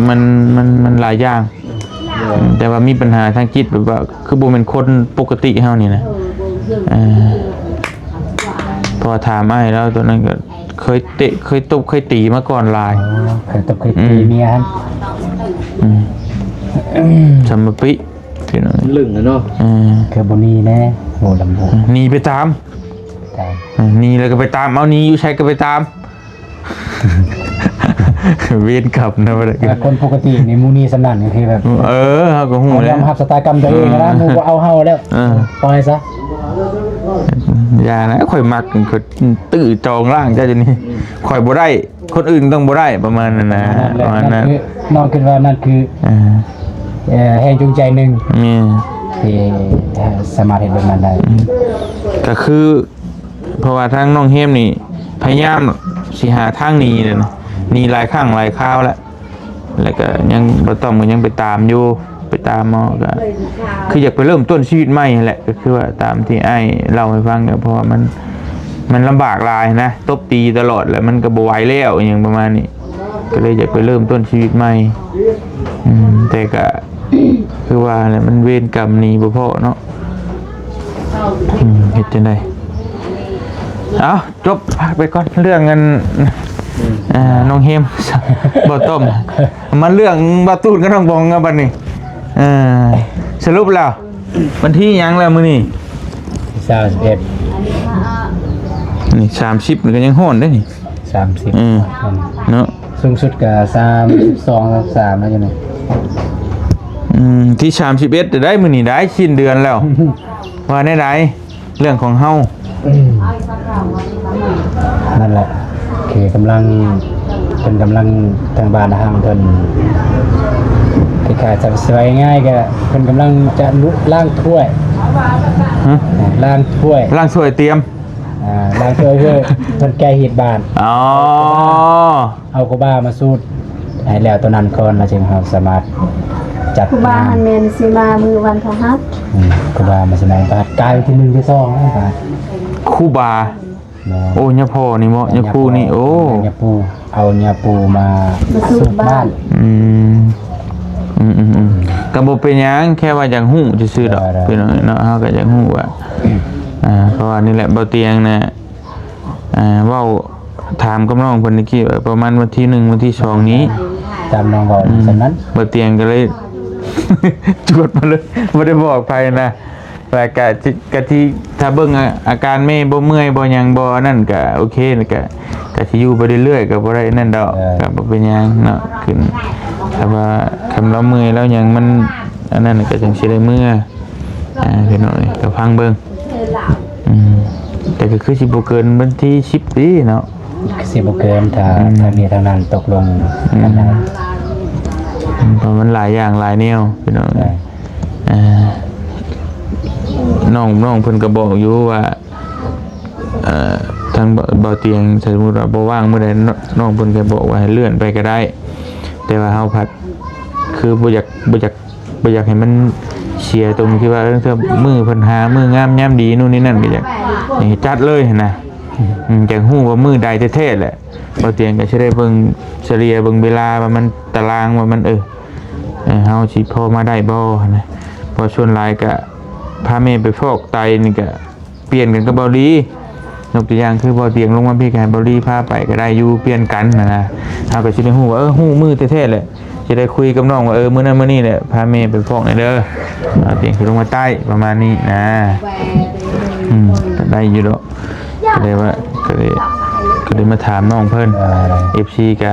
ມັນ ມັນ ມັນຫຼາຍຢ່າງ ແຕ່ວ່າມີບັນຫາທາງຈິດ ແບບວ່າຄືບໍ່ແມ່ນຄົນປົກກະຕິເຮົານີ້ນະ. ເອີ ເພາະວ່າຖາມອ້າຍລາວ ຕອນນັ້ນກໍເຄີຍເຕະ ເຄີຍຕົບ ເຄີຍຕີມາກ່ອນຫຼາຍ. ອໍ ເຄີຍຕົບເຄີຍຕີເມຍຫັ້ນ. ອືມ ສຳມະປິ ພີ່ນ້ອງ ລຶ້ງນະເນາະ. ເອີ ຄືບໍ່ໜີແດ່ ໂຫດຳໂຫດ ໜີໄປຕາມ ຕາມ ເອີ ໜີແລ້ວກໍໄປຕາມເອົາ ໜີຢູ່ໃສກໍໄປຕາມ. ເວນກັບນະ ບໍ່ໄດ້ ແຕ່ຄົນປົກກະຕິນີ້ ໝູ່ນີ້ສ່ຳນັ້ນກໍຄືແບບ ເອີ ເຮົາກໍຮູ້ແລ້ວ ເຮົາຍອມຮັບຊະຕາກຳຕົວເອງນະ ໝູ່ບໍ່ເອົາເຮົາແລ້ວ. ເອີ ປ່ອຍຊະ. ຢ່ານະ ຂ້ອຍມັກ ຂ້ອຍຕື້ຈອງລ້າງເຈົ້າຢູ່ນີ້ ຂ້ອຍບໍ່ໄດ້ ຄົນອື່ນຕ້ອງບໍ່ໄດ້ ປະມານນັ້ນນະ ປະມານນັ້ນ. ນ້ອງຄິດວ່ານັ້ນຄື ເອີ ເອີ ແຮງຈູງໃຈໜຶ່ງ ແມ່ນ ທີ່ສາມາດເຮັດແບບນັ້ນໄດ້. ອືມ ກໍຄື ເພາະວ່າທາງນ້ອງເຮມນີ້ພະຍາຍາມຊິຫາທາງໜີແລ້ວນະ ໜີຫຼາຍຄັ້ງຫຼາຍຄາວແລ້ວ ແລ້ວກໍຍັງ ບໍ່ຕ້ອງ ກໍຍັງໄປຕາມຢູ່ ໄປຕາມເອົາ ກໍຄືຢາກໄປເລີ່ມຕົ້ນຊີວິດໃໝ່ຫັ້ນແຫຼະ. ກໍຄືວ່າຕາມທີ່ອ້າຍເລົ່າໃຫ້ຟັງ ກໍເພາະວ່າມັນ ມັນລຳບາກຫຼາຍນະ ຕົບຕີຕະຫຼອດ ແລ້ວມັນກໍບໍ່ໄຫວແລ້ວ ອີ່ຫຍັງປະມານນີ້ ກໍເລີຍຢາກໄປເລີ່ມຕົ້ນຊີວິດໃໝ່. ອືມ ແຕ່ກໍຄືວ່າແຫຼະ ມັນເວນກຳໜີບໍ່ພໍ້ເນາະ. ອືມ ເຮັດຈັ່ງໃດ? ເອົ້າ ຈົບ ພັກໄປກ່ອນເລື່ອງອັນ ອືມ ເອີ ນ້ອງເຮມ ບໍ່ຕ້ອງ ມາເລື່ອງບ່າວຕູນກັບນ້ອງບອງກັນບັດນີ້. ເອີ ສະຫຼຸບແລ້ວ ວັນທີຫຍັງແລ້ວມື້ນີ້? ຊາວເອັດ ນີ້ ສາມສິບ ນີ້ກໍຍັງຮ້ອນເດ້ນີ້. ສາມສິບ ອືມ ເນາະ ສູງສຸດກໍສາມສິບສອງ ສາມສິບສາມແລ້ວຢູ່ນີ້. ອືມ ທີສາມສິບເອັດ ໄດ້ມື້ນີ້ ໄດ້ສິ້ນເດືອນແລ້ວ ວ່າແນວໃດ ເລື່ອງຂອງເຮົາ? ອືມ ນັ້ນແຫຼະ ຄືກຳລັງ ເພິ່ນກຳລັງ ທາງບ້ານທາງເພິ່ນ ຄ້າຍໆ ສະ ສະບາຍງ່າຍກໍ ເພິ່ນກຳລັງຈະລຸ ລ້າງຖ້ວຍ ຮະ? ລ້າງຖ້ວຍ ລ້າງຖ້ວຍຕຽມ ອ່າ ລ້າງຖ້ວຍເພື່ອເພິ່ນແກ່ຮີດບ້ານ. ອໍ ເອົາຄູບາມາສູດໃຫ້ແລ້ວຕົວນັ້ນກ່ອນ ແລ້ວຈຶ່ງເຮົາສາມາດຈັດ ຄູບາຫັ້ນແມ່ນຊິມາມື້ວັນພະຫັດ. ອືມ ຄູບາມາຊິມາວັນພະຫັດ ກາຍວັນທີໜຶ່ງທີສອງນະ ຄູບາ. ແມ່ນ ໂອ້ ຍາພໍ່ນີ້ເບາະ ຍາຄູນີ້ ໂອ້ ຍາປູ່ ເອົາຍາປູ່ມາ ມາສູດບ້ານ. ອືມ ອືມໆໆ ກໍບໍ່ເປັນຫຍັງ ແຄ່ວ່າຢາກຮູ້ຊື່ໆດອກ ພີ່ນ້ອງເນາະ. ເຮົາກໍຢາກຮູ້ວ່າ ອ່າ ເພາະວ່ານີ້ແຫຼະ ເບົາຕຽງນະ ອ່າ ເວົ້າຖາມກັບນ້ອງເພິ່ນຕະກີ້ວ່າ ປະມານວັນທີໜຶ່ງ ວັນທີສອງນີ້ ຕາມນ້ອງເວົ້າ ອືມ ສ່ຳນັ້ນ ເບົາຕຽງກໍເລີຍ ຈວດມາເລີຍ ບໍ່ໄດ້ບອກໃຜນະ. ວ່າກະຊິ ກະຊິ ຖ້າເບິ່ງອາ ອາການແມ່ບໍ່ເມື່ອຍບໍ່ຫຍັງບໍ່ອັນນັ້ນກະໂອເຄ ກະ ກະຊິຢູ່ໄປເລື້ອຍໆ ກະບໍ່ໄດ້ນັ້ນດອກ ເອີ ກະບໍ່ເປັນຫຍັງເນາະ. ຂຶ້ນ ຖ້າວ່າຄັນລາວເມື່ອຍລາວຫຍັງມັນອັນນັ້ນ ກະຈັ່ງຊິໄດ້ເມືອ ອ່າ ພີ່ນ້ອງເອີຍ ກະຟັງເບິ່ງ. ອືມ ແຕ່ກໍຄືຊິບໍ່ເກີນວັນທີສິບນີ້ເນາະ ຄືຊິບໍ່ເກີນ ຖ້າ ອືມ ທາງນີ້ທາງນັ້ນຕົກລົງ ອືມ ກັນໄດ້ ອືມ ເພາະມັນຫຼາຍຢ່າງຫຼາຍແນວ ພີ່ນ້ອງເອີຍ. ເອີ ນ້ອງ ນ້ອງເພິ່ນກໍບອກຢູ່ວ່າ ເອີ ທາງ ເບົາຕຽງ ສົມມຸດວ່າບໍ່ວ່າງມື້ໃດ ນ້ອງເພິ່ນກໍບອກວ່າໃຫ້ເລື່ອນໄປກໍໄດ້ ແຕ່ວ່າເຮົາພັດຄືບໍ່ຢາກ ບໍ່ຢາກ ບໍ່ຢາກໃຫ້ມັນເສຍຕົງທີ່ວ່າ ເອີ ມື້ເພິ່ນຫາມື້ງາມຍາມດີ ໂນ່ນນີ້ນັ້ນ ກໍຢາກໃຫ້ຈັດເລີຍຫັ້ນນະ. ອືມ ຢາກຮູ້ວ່າມື້ໃດແທ້ໆແຫຼະ ເບົາຕຽງກໍຊິໄດ້ເບິ່ງສະເລ່ຍເບິ່ງເວລາວ່າມັນ ຕາລາງວ່າມັນ ເອີ ເອີ ເຮົາຊິພໍມາໄດ້ບໍ່ຫັ້ນນະ. ເພາະສ່ວນຫຼາຍກະພາແມ່ໄປຟອກໄຕນີ້ກະປ່ຽນກັນກັບເບົາລີ ຍົກຕົວຢ່າງຄືເບົາຕຽງລົງມາພີ້ ກະໃຫ້ເບົາລີພາໄປກະໄດ້ຢູ່ ປ່ຽນກັນຫັ້ນນະ. ເຮົາກະຊິໄດ້ຮູ້ວ່າ ເອີ ຮູ້ມື້ແທ້ໆແຫຼະ ຊິໄດ້ຄຸຍກັບນ້ອງວ່າ ເອີ ມື້ນັ້ນມື້ນີ້ແຫຼະ ພາແມ່ໄປຟອກແດ່ເດີ ເບົາຕຽງຊິລົງມາໃຕ້ ປະມານນີ້ນະ. ອືມ ກະໄດ້ຢູ່ດອກ. ກໍເລີຍວ່າ ກໍເລີຍ ກໍເລີຍມາຖາມນ້ອງເພິ່ນ ເອີ ເອັຟຊີ ກໍ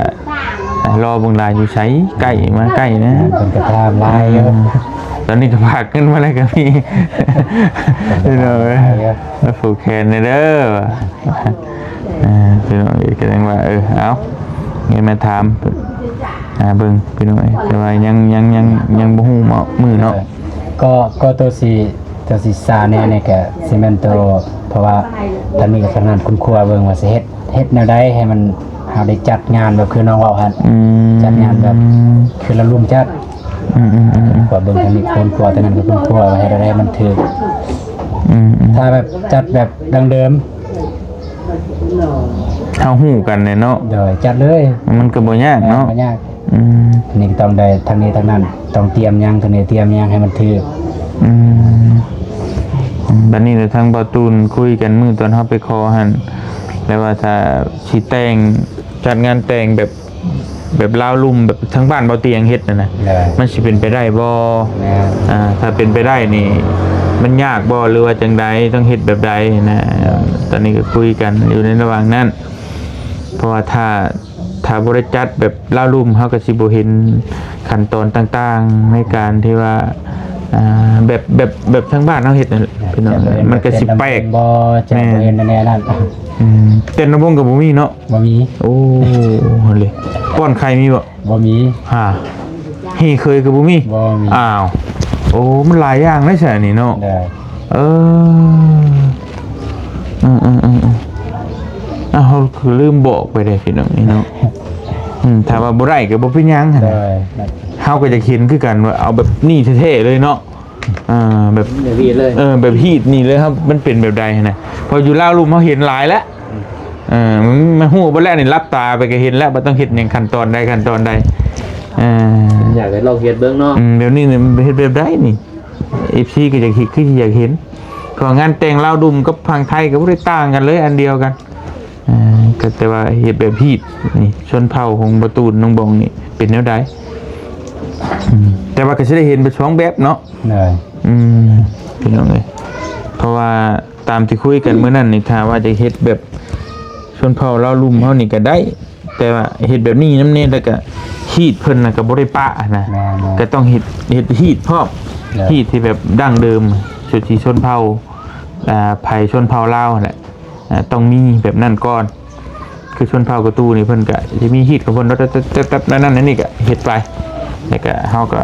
ລໍເບິ່ງຫຼາຍຢູ່ໃສ ໃກ້ມາໃກ້ນະ ເພິ່ນກໍຖາມຫຼາຍຢູ່. ອືມ ຕອນນີ້ກໍຝາກເງິນມາແລ້ວກໍມີ ພີ່ນ້ອງເອີຍ ມາຜູກແຂນແດ່ເດີ. ອ່າ ພີ່ນ້ອງເອີຍ ກໍຍັງວ່າ ເອີ ເອົາ ເງິນມາຖາມ ອ່າ ເບິ່ງ ພີ່ນ້ອງເອີຍ ແຕ່ວ່າຍັງ ຍັງ ຍັງ ຍັງບໍ່ຮູ້ເນາະ ມື້ເນາະ. ກໍ ກໍໂຕຊິ ໂຕຊິຊາແນ່ນີ້ກະຊິແມ່ນໂຕ ເພາະວ່າທາງນີ້ກະທາງນັ້ນຄົ້ນຄວ້າເບິ່ງວ່າຊິເຮັດ ເຮັດແນວໃດໃຫ້ມັນ ເຮົາໄດ້ຈັດງານແບບຄືນ້ອງເວົ້າຫັ້ນ. ອືມ ຈັດງານແບບຄືລະລຸມຈັດ. ອືມໆໆໆ ຄວ້າເບິ່ງທາງນີ້ ຄົ້ນຄວ້າທາງນັ້ນ ກໍຄົ້ນຄວ້າວ່າເຮັດແນວໃດໃຫ້ມັນຖືກ. ອືມໆ ຖ້າແບບຈັດແບບດັ້ງເດີມ ເຮົາຮູ້ກັນແຫຼະເນາະ ໂດຍ ຈັດເລີຍ ມັນກໍບໍ່ຍາກເນາະ ບໍ່ຍາກ. ອືມ ອັນນີ້ກໍຕ້ອງໄດ້ທັງນີ້ທັງນັ້ນ ຕ້ອງຕຽມຫຍັງ ທາງນີ້ຕຽມຫຍັງໃຫ້ມັນຖືກ. ອືມ ອືມ ບັດນີ້ລະທາງບ່າວຕູນຄຸຍກັນມື້ຕອນເຮົາໄປຂໍຫັ້ນ ແລ້ວວ່າຖ້າຊິແຕ່ງ ຈັດງານແຕ່ງແບບ ແບບລາວລຸ່ມ ແບບທາງບ້ານບ່າວຕຽງເຮັດຫັ້ນນະ ໂດຍ ມັນຊິເປັນໄປໄດ້ບໍ່? ແມ່ນ ອ່າ ຖ້າເປັນໄປໄດ້ນີ້ ມັນຍາກບໍ່ ຫຼືວ່າຈັ່ງໃດ ຕ້ອງເຮັດແບບໃດນະ? ໂດຍ ຕອນນີ້ກໍຄຸຍກັນຢູ່ໃນລະຫວ່າງນັ້ນ ເພາະວ່າຖ້າ ຖ້າບໍ່ໄດ້ຈັດແບບລາວລຸ່ມ ເຮົາກໍຊິບໍ່ເຫັນຂັ້ນຕອນຕ່າງໆ ໃນການທີ່ວ່າ ອ່າ ແບບ ແບບ ແບບທາງບ້ານເຮົາເຮັດນັ້ນແຫຼະ ພີ່ນ້ອງ ຈະບໍ່ເຫັນ ມັນກໍຊິແປກ ເປັນລຳໂພງບໍ່ ຈະ ແມ່ນ ບໍ່ເຫັນແນວນັ້ນ. ອືມ ເຕັ້ນລຳໂພງກໍບໍ່ມີເນາະ? ບໍ່ມີ. ໂອ້ ຫັ້ນເລີຍ ປ້ອນໄຂ່ມີບໍ່? ບໍ່ມີ. ຫາ ເຮເຄີຍກໍບໍ່ມີ? ບໍ່ມີ. ອ້າວ ໂອ້ ມັນຫຼາຍຢ່າງເດ້ຊະອັນນີ້ເນາະ. ໂດຍ ເອີ ເອີໆໆໆ ອ້າວ ເຮົາຄືລືມບອກໄປເດ້ພີ່ນ້ອງນີ້ເນາະ. ອືມ ຖ້າວ່າບໍ່ໄດ້ກໍບໍ່ເປັນຫຍັງຫັ້ນນະ. ໂດຍ ເຮົາກໍຢາກເຫັນຄືກັນວ່າເອົາແບບນີ້ແທ້ໆເລີຍເນາະ. ເອີ ແບບ ແບບຮີດເລີຍ ເອີ ແບບຮີດນີ້ເລີຍ ເຮົາ ມັນເປັນແບບໃດຫັ້ນນະ. ເພາະຢູ່ລາວລຸ່ມເຮົາເຫັນຫຼາຍແລ້ວ ເອີ ມັນ ມັນຮູ້ເບິດແລ້ວນີ້ ຫຼັບຕາໄປກໍເຫັນແລ້ວ ບໍ່ຕ້ອງເຮັດຫຍັງ ຂັ້ນຕອນໃດ ຂັ້ນຕອນໃດ. ເອີ ຢາກໃຫ້ລອງເຮັດເບິ່ງເນາະ. ອືມ ແບບນີ້ນີ້ເຮັດແບບໃດນີ້? ເອັຟຊີກໍຢາກເຮັດ ຄືຊິຢາກເຫັນ ເພາະວ່າງານແຕ່ງລາວລຸ່ມກັບຝັ່ງໄທກໍບໍ່ໄດ້ຕ່າງກັນເລີຍ ອັນດຽວກັນ. ເອີ ກໍແຕ່ວ່າເຮັດແບບຮີດນີ້ ຊົນເຜົ່າຂອງບ່າວຕູນ ນ້ອງບອງນີ້ເປັນແນວໃດ? ອືມ ແຕ່ວ່າກໍຊິໄດ້ເຫັນເປັນສອງແບບເນາະ. ໂດຍ ອືມ ພີ່ນ້ອງເອີຍ ເພາະວ່າຕາມທີ່ຄຸຍກັນມື້ນັ້ນນີ້ ຖ້າວ່າຈະເຮັດແບບຊົນເຜົ່າລາວລຸ່ມເຮົານີ້ກໍໄດ້ ແຕ່ວ່າເຮັດແບບນີ້ນຳແດ່ ແລ້ວກະຮີດເພິ່ນນະກະບໍ່ໄດ້ປະນະ. ແມ່ນໆ ກະຕ້ອງເຮັດ ເຮັດຮີດພ້ອມ. ແມ່ນ ຮີດທີ່ແບບດັ້ງເດີມ ສຸດທີ່ຊົນເຜົ່າ ອ່າ ໄພຊົນເຜົ່າລາວຫັ້ນແຫຼະ ອ່າ ຕ້ອງມີແບບນັ້ນກ່ອນ. ຄືຊົນເຜົ່າກະຕູນີ້ເພິ່ນກະຊິມີຮີດຂອງເພິ່ນ ແຕ່ ແຕ່ ແຕ່ ແຕ່ນັ້ນນີ້ກະເຮັດໄປ ແລ້ວກະເຮົາກະ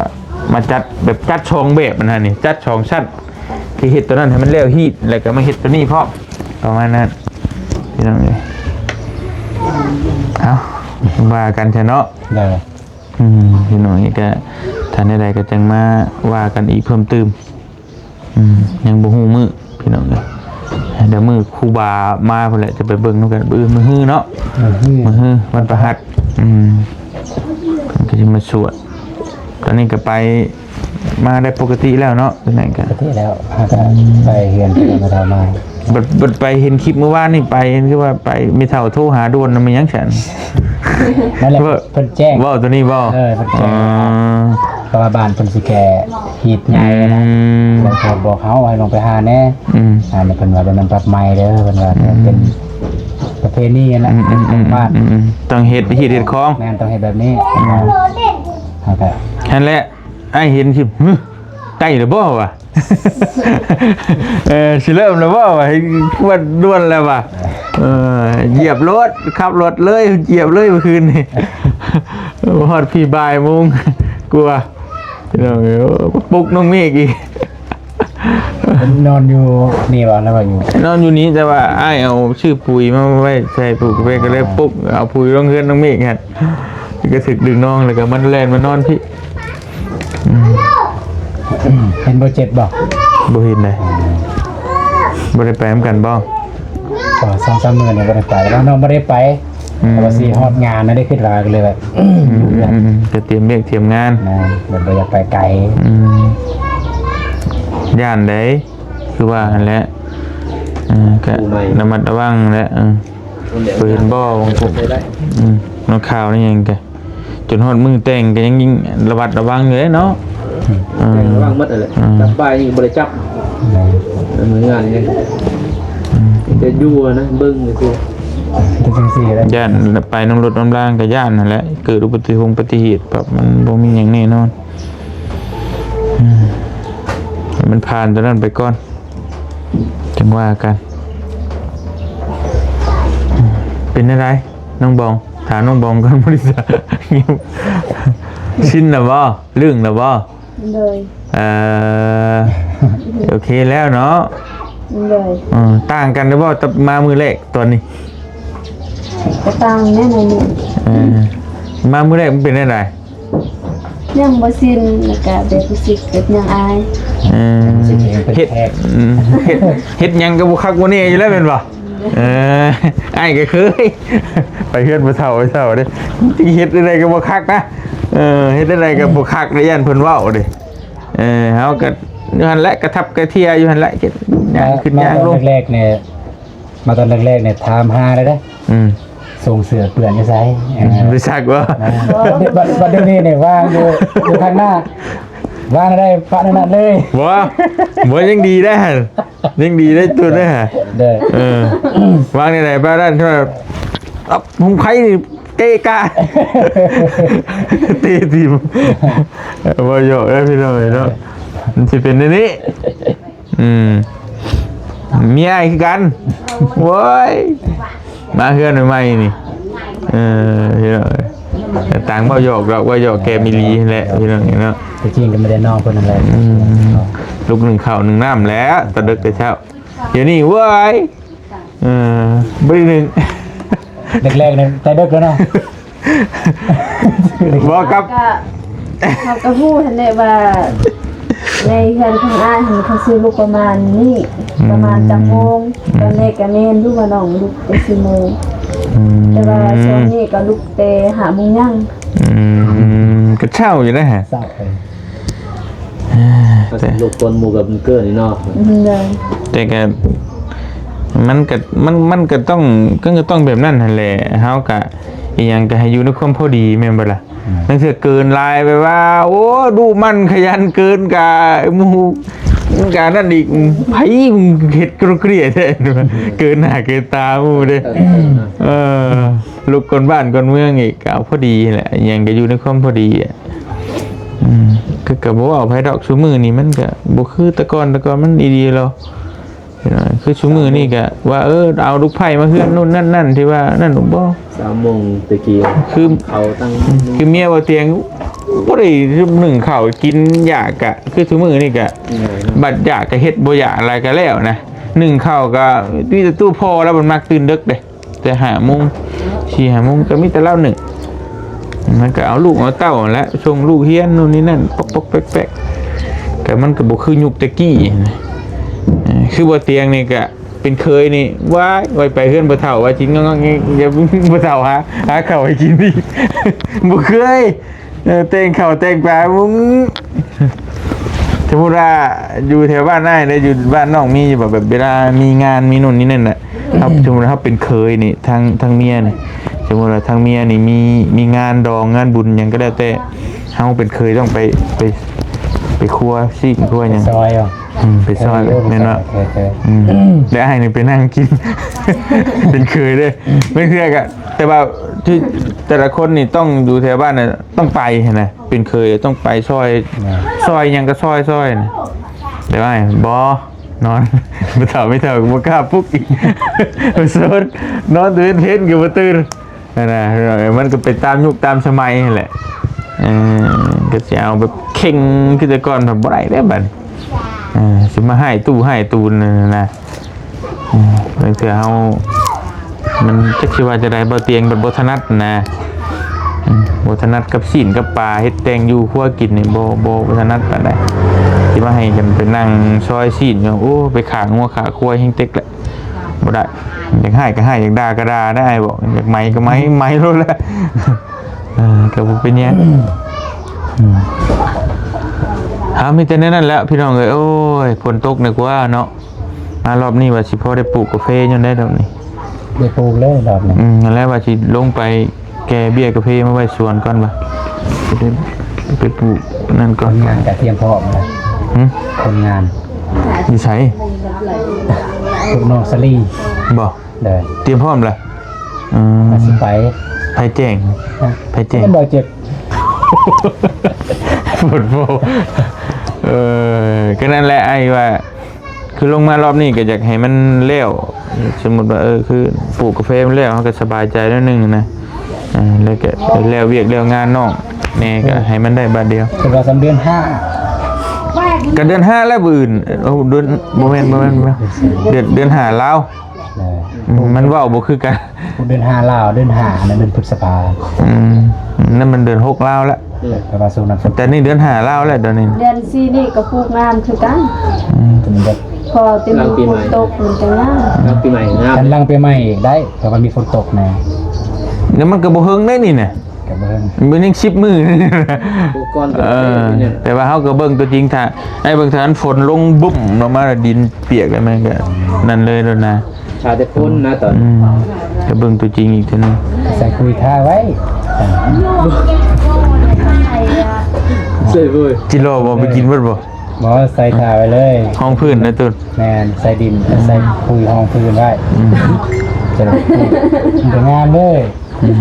ມາຈັດ ແບບຈັດສອງແບບຫັ້ນນະນີ້ ຈັດສອງຊັ້ນ ຄືເຮັດຕົວນັ້ນໃຫ້ມັນແລ້ວຮີດ ແລ້ວກະມາເຮັດຕົວນີ້ພ້ອມ ປະມານນັ້ນ ພີ່ນ້ອງເອີຍ. ເອົ້າ ວ່າກັນຊະເນາະ. ໂດຍ ອືມ ພີ່ນ້ອງເອີຍ ກະ ຖ້າແນວໃດກະຈັ່ງມາວ່າກັນອີກເພີ່ມຕື່ມ. ອືມ ຍັງບໍ່ຮູ້ມື້ພີ່ນ້ອງເອີຍ ດຽວມື້ຄູບາມາພຸ້ນແຫຼະ ຈະໄປເບິ່ງນຳກັນ ມື້ອື່ນມື້ຮືເນາະ. ມື້ຮື ມື້ຮືວັນພະຫັດ. ອືມ ເພິ່ນກະຊິມາສວດ ຕອນນີ້ກະໄປ ມາໄດ້ປົກກະຕິແລ້ວເນາະ ຈັ່ງໃດກະ ປົກກະຕິແລ້ວ ຫາກະໄປເຮືອນເພິ່ນມາເທົ່າມາ. ບັດ ບັດໄປເຫັນຄລິບມື້ວານນີ້ ໄປຄືວ່າໄປ ແມ່ເຖົ້າໂທຫາດ່ວນນະ ແມ່ນຫຍັງຊັ້ນ? ນັ້ນແຫຼະ ເພິ່ນແຈ້ງ ເວົ້າໂຕນີ້ບໍ່? ເອີ ເພິ່ນແຈ້ງ ອໍ ເພາະວ່າບ້ານເພິ່ນຊິແກ່ຮີດໃຫຍ່ນະ. ອືມ ເພິ່ນບອກເຮົາໃຫ້ລົງໄປຫາແດ່. ອືມ ອັນນີ້ເພິ່ນວ່າເປັນນຳປັບໃໝ່ເດີ ເພິ່ນວ່າ ອືມ ເປັນປະເພນີຫັ້ນນະ ອືມໆໆໆ ຂອງບ້ານ. ອືມໆ ຕ້ອງເຮັດ ເຮັດ ເຮັດຂອງ ແມ່ນ ຕ້ອງເຮັດແບບນີ້. ອືມ ເຮົາກະ ຫັ້ນແຫຼະ ອ້າຍເຫັນຊິ ຫຶ ໃກ້ແລ້ວບໍ່ວະ? ເອີ ຊິເລີ່ມແລ້ວບໍ່ວະ? ເຫັນວ່າດ່ວນແລ້ວວະ? ເອີ ຢຽບໂລດ ຂັບລົດເລີຍ ຢຽບເລີຍມື້ຄືນນີ້ ຮອດພີ້ບ່າຍໂມງກວ່າ ພີ່ນ້ອງເອີຍ. ປຸກນ້ອງເມກອີກ. ນອນຢູ່ນີ້ບໍ່ ຫຼືວ່າຢູ່ ນອນຢູ່ນີ້ ແຕ່ວ່າອ້າຍເອົາຊື້ປຸຍມາໄວ້ໃສ່ປູກກາເຟ ກໍເລີຍປຸກ ເອົາປຸຍລົງເຮືອນນ້ອງເມກຫັ້ນ ກໍຖືກດຶງນ້ອງ ແລ້ວກໍມັນແລ່ນມານອນພີ້. ອືມ ເຫັນບໍ່ເຈັບບໍ່? ບໍ່ເຫັນເດ້. ອືມ ບໍ່ໄດ້ໄປນຳກັນບໍ່? ກໍສອງສາມມື້ນີ້ບໍ່ໄດ້ໄປ ແລ້ວນ້ອງບໍ່ໄດ້ໄປ. ອືມ ເພາະວ່າຊິຮອດງານນະ ໄດ້ຄິດວ່າກໍເລີຍແບບ ອືມ ອືມ ອືມ ກໍຕຽມວຽກຕຽມງານ ແມ່ນ ແບບບໍ່ຢາກໄປໄກ. ອືມ ຢ້ານໃດ ຄືວ່າຫັ້ນແຫຼະ. ເອີ ກະ ຜູ້ໃໝ່ ລະມັດລະວັງແຫຼະ. ເອີ ບໍ່ເຫັນບໍ່ ບາງຄົນ ອືມ ນອນຂ່າວນີ້ຫຍັງກະ ຈົນຮອດມື້ແຕ່ງກໍຍັງຍິ່ງລະມັດລະວັງຢູ່ເດ້ເນາະ. ອືມ ເອີ ແຕ່ງລະວັງໝົດຫັ້ນແຫຼະ. ອືມ ຈັບປ້າຍນີ້ບໍ່ໄດ້ຈັບ. ອືມ ເອີ ມື້ງານນີ້ ອືມ ແຕ່ຢູ່ນະ ເບິ່ງຊື່ໆ ເປັນຈັ່ງຊີ້ແຫຼະ. ຢ້ານໄປນຳລົດນຳລາງກໍຢ້ານຫັ້ນແຫຼະ ເກີດອຸບັດຕິຫົງອຸບັດຕິເຫດ ແບບມັນບໍ່ມີຫຍັງແນ່ນອນ. ອືມ ໃຫ້ມັນຜ່ານຕົວນັ້ນໄປກ່ອນ ຈັ່ງວ່າກັນ. ເປັນແນວໃດ ນ້ອງບອງ? ຖາມນ້ອງບອງກ່ອນ ບໍລິສັດ ຊິນແລ້ວບໍ່? ລຶ້ງແລ້ວບໍ່? ໂດຍ ເອີ ໂອເຄແລ້ວເນາະ. ໂດຍ ເອີ ຕ່າງກັນຫຼືບໍ່ກັບມາມື້ແລກຕອນນີ້? ກໍຕ່າງແນ່ໜ້ອຍໜຶ່ງ. ເອີ ມາມື້ແລກມັນເປັນແນວໃດ? ຍັງບໍ່ຊິນ ແລ້ວກະແບບຮູ້ສຶກແບບຍັງອາຍ. ເອີ ເຮັດ ເຮັດ ອືມ ເຮັດ ເຮັດຫຍັງກໍບໍ່ຄັກບໍ່ແນ່ຢູ່ແລ້ວແມ່ນບໍ່? ເອີ ອ້າຍກໍເຄີຍ ໄປເຮືອນຜູ້ເຖົ້າ ຜູ້ເຖົ້າເດ້ ຊິເຮັດແນວໃດກໍບໍ່ຄັກນະ. ເອີ ເຮັດແນວໃດກໍບໍ່ຄັກເດ້ ຢ້ານເພິ່ນເວົ້າເດ້. ເອີ ເຮົາກໍຢູ່ຫັ້ນແຫຼະ ກະທັບກະເທຍຢູ່ຫັ້ນແຫຼະ ເຮັດຫຍັງ ມາ ຂຶ້ນຍ່າງລົງ ຕອນແລກໆນີ້ ມາຕອນແລກໆນີ້ ຖາມຫາເລີຍເດ້. ອືມ ສົ່ງເສື້ອເປື້ອນຢູ່ໃສ? ເອີ ໄປຊັກບໍ່? ເອີ ບັດ ບັດດຽວນີ້ນີ້ ວາງຢູ່ ຢູ່ທາງໜ້າ ວາງໄດ້ປະນັ້ນເລີຍ. ບໍ່ ບໍ່ ຍັງດີໄດ໋ຫັ້ນ ຍັງດີໄດ໋ ຕູ້ໄດ໋ຫັ້ນ. ເດີ ເອີ ວາງໃນໃດປະນັ້ນ ເອົາ ຫຸງໄຄນີ້ເກະກະ ຕີຖິ້ມ. ບໍ່ຢອກເດີພີ່ນ້ອງເອີຍເນາະ ມັນຊິເປັນແນວນີ້. ອືມ ເມຍອ້າຍຄືກັນ. ໂອ້ຍ ມາເຮືອນໃໝ່ໆນີ້ ເອີ ພີ່ນ້ອງເອີຍ ຕ່າງເວົ້າຢອກດອກ ເວົ້າຢອກແກມອີ່ຫຼີຫັ້ນແຫຼະ ພີ່ນ້ອງເອີຍເນາະ. ແຕ່ຈິງກໍໄມ່ໄດ້ນອນເພິ່ນນັ້ນແຫຼະ. ອືມ ລຸກໜຶ້ງເຂົ້າໜຶ້ງນ້ຳແຫຼະ ແຕ່ເດິກແຕ່ເຊົ້າ. ດຽວນີ້ ໂອ້ຍ ເອີ ບໍ່ໄດ້ໜຶ້ງ ແລກໆນີ້ແຕ່ເດິກແລ້ວເນາະ. ບໍ່ ກັບ ກໍ ເຮົາກໍຮູ້ຫັ້ນແຫຼະວ່າ ໃນເຮືອນຂອງອ້າຍຫັ້ນ ເຂົາຊິລຸກປະມານນີ້ ອືມ ປະມານຈັກໂມງ? ອືມ ຕອນແລກກໍແມ່ນຢູ່ວ່ານ້ອງລຸກແຕ່ສີ່ໂມງ ອືມ ແຕ່ວ່າຊ່ວງນີ້ກໍລຸກແຕ່ຫ້າໂມງຍັງ. ອືມ ກໍເຊົ້າຢູ່ເດ້ ເຊົ້າໄປ. ເອີ ແຕ່ ລົບກວນໝູ່ກັບເກີນນີ້ເນາະ. ອືມ ໂດຍ ແຕ່ກໍ ມັນກໍ ມັນ ມັນກໍຕ້ອງ ກໍ ກໍຕ້ອງແບບນັ້ນຫັ້ນແຫຼະ ເຮົາກໍ ອີ່ຫຍັງກໍໃຫ້ຢູ່ໃນຄວາມພໍດີ ແມ່ນບໍ່ລະ? ອືມ ລາງເທື່ອເກີນຫຼາຍ ແບບວ່າ ໂອ້ ດຸໝັ່ນຂະຫຍັນເກີນ ກະໝູ່ ກະນັ້ນອີກ ໃຜເຮັດກຣກຣຽແທ້ ເກີນໜ້າເກີນຕາໝູ່ເດ້. ເອີ ເອີ ລຸກກ່ອນບ້ານກ່ອນເມືອງອີກ ກໍເອົາພໍດີແຫຼະ ອີ່ຫຍັງກໍຢູ່ໃນຄວາມພໍດີ. ອືມ ຄືກໍບໍ່ເວົ້າໃຜດອກ ຊຸມື້ນີ້ມັນກໍບໍ່ຄືແຕ່ກ່ອນ ແຕ່ກ່ອນມັນອີ່ດີແລ້ວ ຄືຊຸມື້ນີ້ກໍວ່າ ເອີ ເອົາລູກໃພ້ມາເຮືອນ ໂນ່ນນັ້ນນັ້ນ ທີ່ວ່ານັ້ນບໍ່ ສາມໂມງແຕ່ກີ້ ຄືເຂົາຕັ້ງ ຄືເມຍບໍ່ຕຽງ ບໍ່ໄດ້ໜຶ້ງເຂົ້າກິນຢາກະ ຄືຊຸມື້ນີ້ກະ ເອີ ບັດຢາກກະເຮັດ ບໍ່ຢາກລະກະແລ້ວນະ ໜຶ້ງເຂົ້າກະມີແຕ່ຕູ້ພໍ່ລະ ມັນມັກຕື່ນເດິກເດ້. ແຕ່ຫ້າໂມງ ສີ່ຫ້າໂມງກໍມີແຕ່ລາວໜຶ້ງ ມັນກໍເອົາລູກເອົາເຕົ້າຫັ້ນແຫຼະ ສົ່ງລູກຮຽນໂນ່ນນີ້ນັ້ນ ປອກໆແປກໆ ກໍມັນກໍບໍ່ຄືຍຸກແຕ່ກີ້ນະ. ເອີ ຄືບໍ່ຕຽງນີ້ກໍເປັນເຂີຍນີ້ ວ້າຍ ໄວ້ໄປເຮືອນພໍ່ເຖົ້າ ວ່າຊິງອງແງງ ບໍ່ເຖົ້າຫາ ຫາເຂົ້າໃຫ້ກິນອີກ ບໍ່ເຄີຍ. ເອີ ແຕ່ງເຂົ້າແຕ່ງປາ ອືມ ສົມມຸດວ່າຢູ່ແຖວບ້ານອ້າຍເດ້ ຢູ່ບ້ານນ້ອງມີຢູ່ບໍ່ ແບບເວລາມີງານມີໂນ່ນນີ້ນັ້ນນະ ເຮົາ ສົມມຸດວ່າເຮົາເປັນເຂີຍນີ້ ທາງ ທາງເມຍນີ້ ສົມມຸດວ່າທາງເມຍນີ້ມີ ມີງານດອງງານບຸນຫຍັງກໍແລ້ວແຕ່ ເຮົາເປັນເຂີຍຕ້ອງໄປ ໄປ ໄປຄົວຊີ້ນຄົວຫຍັງ ໄປຊ່ອຍເອົາ ອືມ ໄປຊ່ອຍ ເອີ ແມ່ນບໍ່? ເຄີຍ ເຄີຍ ອືມ ແລ້ວອ້າຍນີ້ໄປນັ່ງກິນ ເປັນເຂີຍເດ້ ບາງເທື່ອກໍ ແຕ່ວ່າທີ່ແຕ່ລະຄົນນີ້ຕ້ອງຢູ່ແຖວບ້ານນະ ຕ້ອງໄປຫັ້ນນະ ເປັນເຂີຍຕ້ອງໄປຊ່ອຍ ແມ່ນ ຊ່ອຍຫຍັງກໍຊ່ອຍ ຊ່ອຍນະ ແຕ່ວ່າບໍ່ນອນ ຜູ້ເຖົ້າ ຜູ້ເຖົ້າກໍບໍ່ກ້າປຸກອີກ ໂສດ ນອນແຕ່ເວັນເພັນກໍບໍ່ຕື່ນຫັ້ນນະ. ມັນກໍໄປຕາມຍຸກຕາມສະໄໝຫັ້ນແຫຼະ ເອີ ກໍຊິເອົາແບບເຄັ່ງຄືແຕ່ກ່ອນ ບໍ່ໄດ້ເດ້ບັດນີ້ ເອີ ຊິມາຮ້າຍຕູ້ຮ້າຍຕູນຫັ້ນນະ. ອືມ ບາງເທື່ອເຮົາ ມັນຈັກຊິວ່າຈັ່ງໃດ ບໍ່ຕຽງແບບບໍ່ຖະໜັດນະ ອືມ ບໍ່ຖະໜັດກັບຊີ້ນກັບປາ ເຮັດແຕ່ງຢູ່ຄົວກິນນີ້ ບໍ່ ບໍ່ ບໍ່ຖະໜັດປານໃດ ຊິມາໃຫ້ກັນໄປນັ່ງຊອຍຊີ້ນ ໂອ້ ໄປຂ້າງົວຂ້າຄວາຍແຮງເຕັກແຫຼະ ບໍ່ໄດ້ ຢາກຮ້າຍກໍຮ້າຍ ຢາກດ່າກໍດ່າໄດ້ ອ້າຍບອກ ຢາກໄໝກໍໄໝ ໄໝໂລດແຫຼະ. ເອີ ກໍບໍ່ເປັນຫຍັງ ອືມ ເອົາ ມີແຕ່ແນວນັ້ນແຫຼະພີ່ນ້ອງເອີຍ ໂອ້ຍ ຝົນຕົກນີ້ກວ່າເນາະ. ມາລອບນີ້ວ່າຊິພໍໄດ້ປູກກາເຟຢູ່ໄດ໋ ລອບນີ້ ໄດ້ປູກເລີຍລອບນີ້ ອືມ ນັ້ນແຫຼະ ວ່າຊິລົງໄປແກ່ເບ້ຍກາເຟມາໄວ້ສວນກ່ອນວ່າ ໄປ ໄປປູກນັ້ນກ່ອນ ຄົນງານກໍຕຽມພ້ອມແລ້ວ ຫື ຄົນງານ ຢູ່ໃສ? ລູກນ້ອງສາລີ ບໍ່? ໂດຍ ຕຽມພ້ອມແລ້ວ ອືມ ວ່າຊິໄປ ໃຜແຈ້ງ? ຮະ? ໃຜແຈ້ງ? ບໍ່ເຈັບ ໂພດໂພ ເອີ ກໍນັ້ນແຫຼະ ອ້າຍວ່າ ຄືລົງມາລອບນີ້ກໍຢາກໃຫ້ມັນແລ້ວ ສົມມຸດວ່າ ເອີ ຄືປູກກາເຟມັນແລ້ວ ເຮົາກໍສະບາຍໃຈໜ້ອຍໜຶ່ງນະ ເອີ ແລ້ວກໍແລ້ວວຽກແລ້ວງານນ້ອງແດ່ ກໍໃຫ້ມັນໄດ້ບາດດຽວ ຄືວ່າສຳເດືອນຫ້າ ກໍເດືອນຫ້າແລ້ວ ມື້ອື່ນ ໂອ້ ເດືອນ ບໍ່ແມ່ນ ບໍ່ແມ່ນ ບໍ່ແມ່ນ ເດືອນ ເດືອນຫ້າລາວ ເອີ ອືມ ມັນເວົ້າບໍ່ຄືກັນ ເດືອນຫ້າລາວ ເດືອນຫ້ານັ້ນເດືອນພຶດສະພາ ອືມ ນັ້ນມັນເດືອນຫົກລາວແລ້ວ ເອີ ແຕ່ວ່າຊ່ວງນັ້ນ ແຕ່ນີ້ເດືອນຫ້າລາວແລ້ວ ດຽວນີ້ ເດືອນສີ່ນີ້ກໍປູກງາມຄືກັນ ອືມ ເປັນແບບ ເພ ກໍເຕັມ ຫຼັງປີໃໝ່ ຝົນຕົກມັນຈະງາມ ຫຼັງປີໃໝ່ງາມ ຄັນຫຼັງປີໃໝ່ອີກໄດ້ ເພາະວ່າມີຝົນຕົກແນ່ ແລ້ວມັນກໍບໍ່ເຮິງໄດ໋ນີ້ນະ ກໍບໍ່ເຮິງ ມັນຍັງສິບມື້ ອຸປະກອນກໍ ເອີ ເປັນແນວນັ້ນ ແຕ່ວ່າເຮົາກໍເບິ່ງຕົວຈິງ ຖ້າໄອ້ເບິ່ງ ຖ້າມັນຝົນລົງບຸ້ມລົງມາ ແລ້ວດິນປຽກ ແລ້ວມັນກໍນັ້ນເລີຍໂລດນະ ຖ້າແຕ່ຝົນນະຕອນ ອືມ ກໍເບິ່ງຕົວຈິງອີກເທື່ອໜຶ່ງ ໃສ່ປຸຍທາໄວ້ ໃສ່ປຸຍ ຈິລໍບໍ່ ໄປກິນເບິດບໍ່? ບໍ່ ໃສ່ຖ້າໄວ້ເລີຍ ຮອງພື້ນນະຕຸນ ແມ່ນ ໃສ່ດິນ ໃສ່ປຸຍຮອງພື້ນໄວ້ ອືມ ຈະໄດ້ປູກ ມັນຈະງາມເລີຍ ອືມ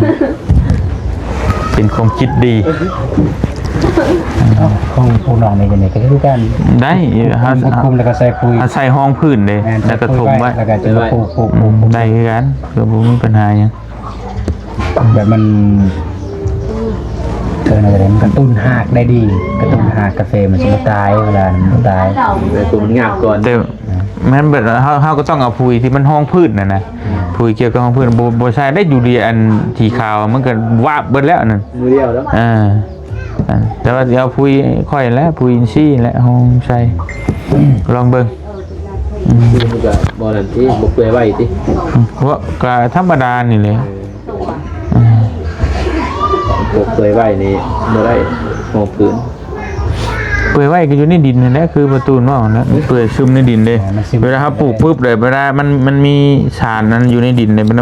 ເປັນຄວາມຄິດດີ ເອົ້າ ຂອງພວກນ້ອງນີ້ກໍຄືກັນ ໄດ້ ເຮົາ ຄຸມແລ້ວກໍໃສ່ປຸຍ ເຮົາໃສ່ຮອງພື້ນເດ້ ແມ່ນ ແລ້ວກໍຖົມໄວ້ ໃສ່ປຸຍໄວ້ ແລ້ວກໍຈະມາປູກ ປູກ ອືມ ປູກ ປູກ ໄດ້ຄືກັນ ກໍບໍ່ມີບັນຫາຫຍັງ. ແບບມັນ ເອີ້ນວ່າຈັ່ງໃດ ມັນກະຕຸ້ນຮາກໄດ້ດີ ກະຕຸ້ນຮາກກາເຟມັນຊິບໍ່ຕາຍ ເວລາມັນບໍ່ຕາຍ ແຕ່ຕົວມັນງາມກ່ອນ ແຕ່ແມ່ນເບິດ ເຮົາ ເຮົາກໍຕ້ອງເອົາປຸຍທີ່ມັນຮອງພື້ນນັ້ນນະ ອືມ ປຸຍກ່ຽວກັບຮອງພື້ນ ບໍ່ ບໍ່ໃຊ້ໄດ້ ຢູເຣຍອັນສີຂາວ ມັນກໍວາບເບິດແລ້ວນັ້ນ ມື້ດຽວແລ້ວ ເອີ ອັນ ແຕ່ວ່າຊິເອົາປຸຍຂ້ອຍແຫຼະ ປຸຍອິນຊີແຫຼະ ຮອງໃສ່ ລອງເບິ່ງ ອືມ ມັນກໍບໍ່ນັ້ນຕິ ບໍ່ເປື່ອຍໄວຕິ ອືມ ກໍ ກໍທຳມະດານີ້ແຫຼະ ອືມ ອືມ ບໍ່ເປື່ອຍໄວນີ້ບໍ່ໄດ້ ຮອງພື້ນ ເປື່ອຍໄວກໍຢູ່ໃນດິນຫັ້ນແຫຼະ ຄືປະຕູນເວົ້າຫັ້ນແຫຼະ ເປື່ອຍຊຶມໃນດິນເດ້ ອ່າ ມັນຊຶມ ເວລາເຮົາປູກປຶບເດ້ ເວລາມັນ ມັນມີສານນັ້ນຢູ່ໃນດິນເດ້ ມັນ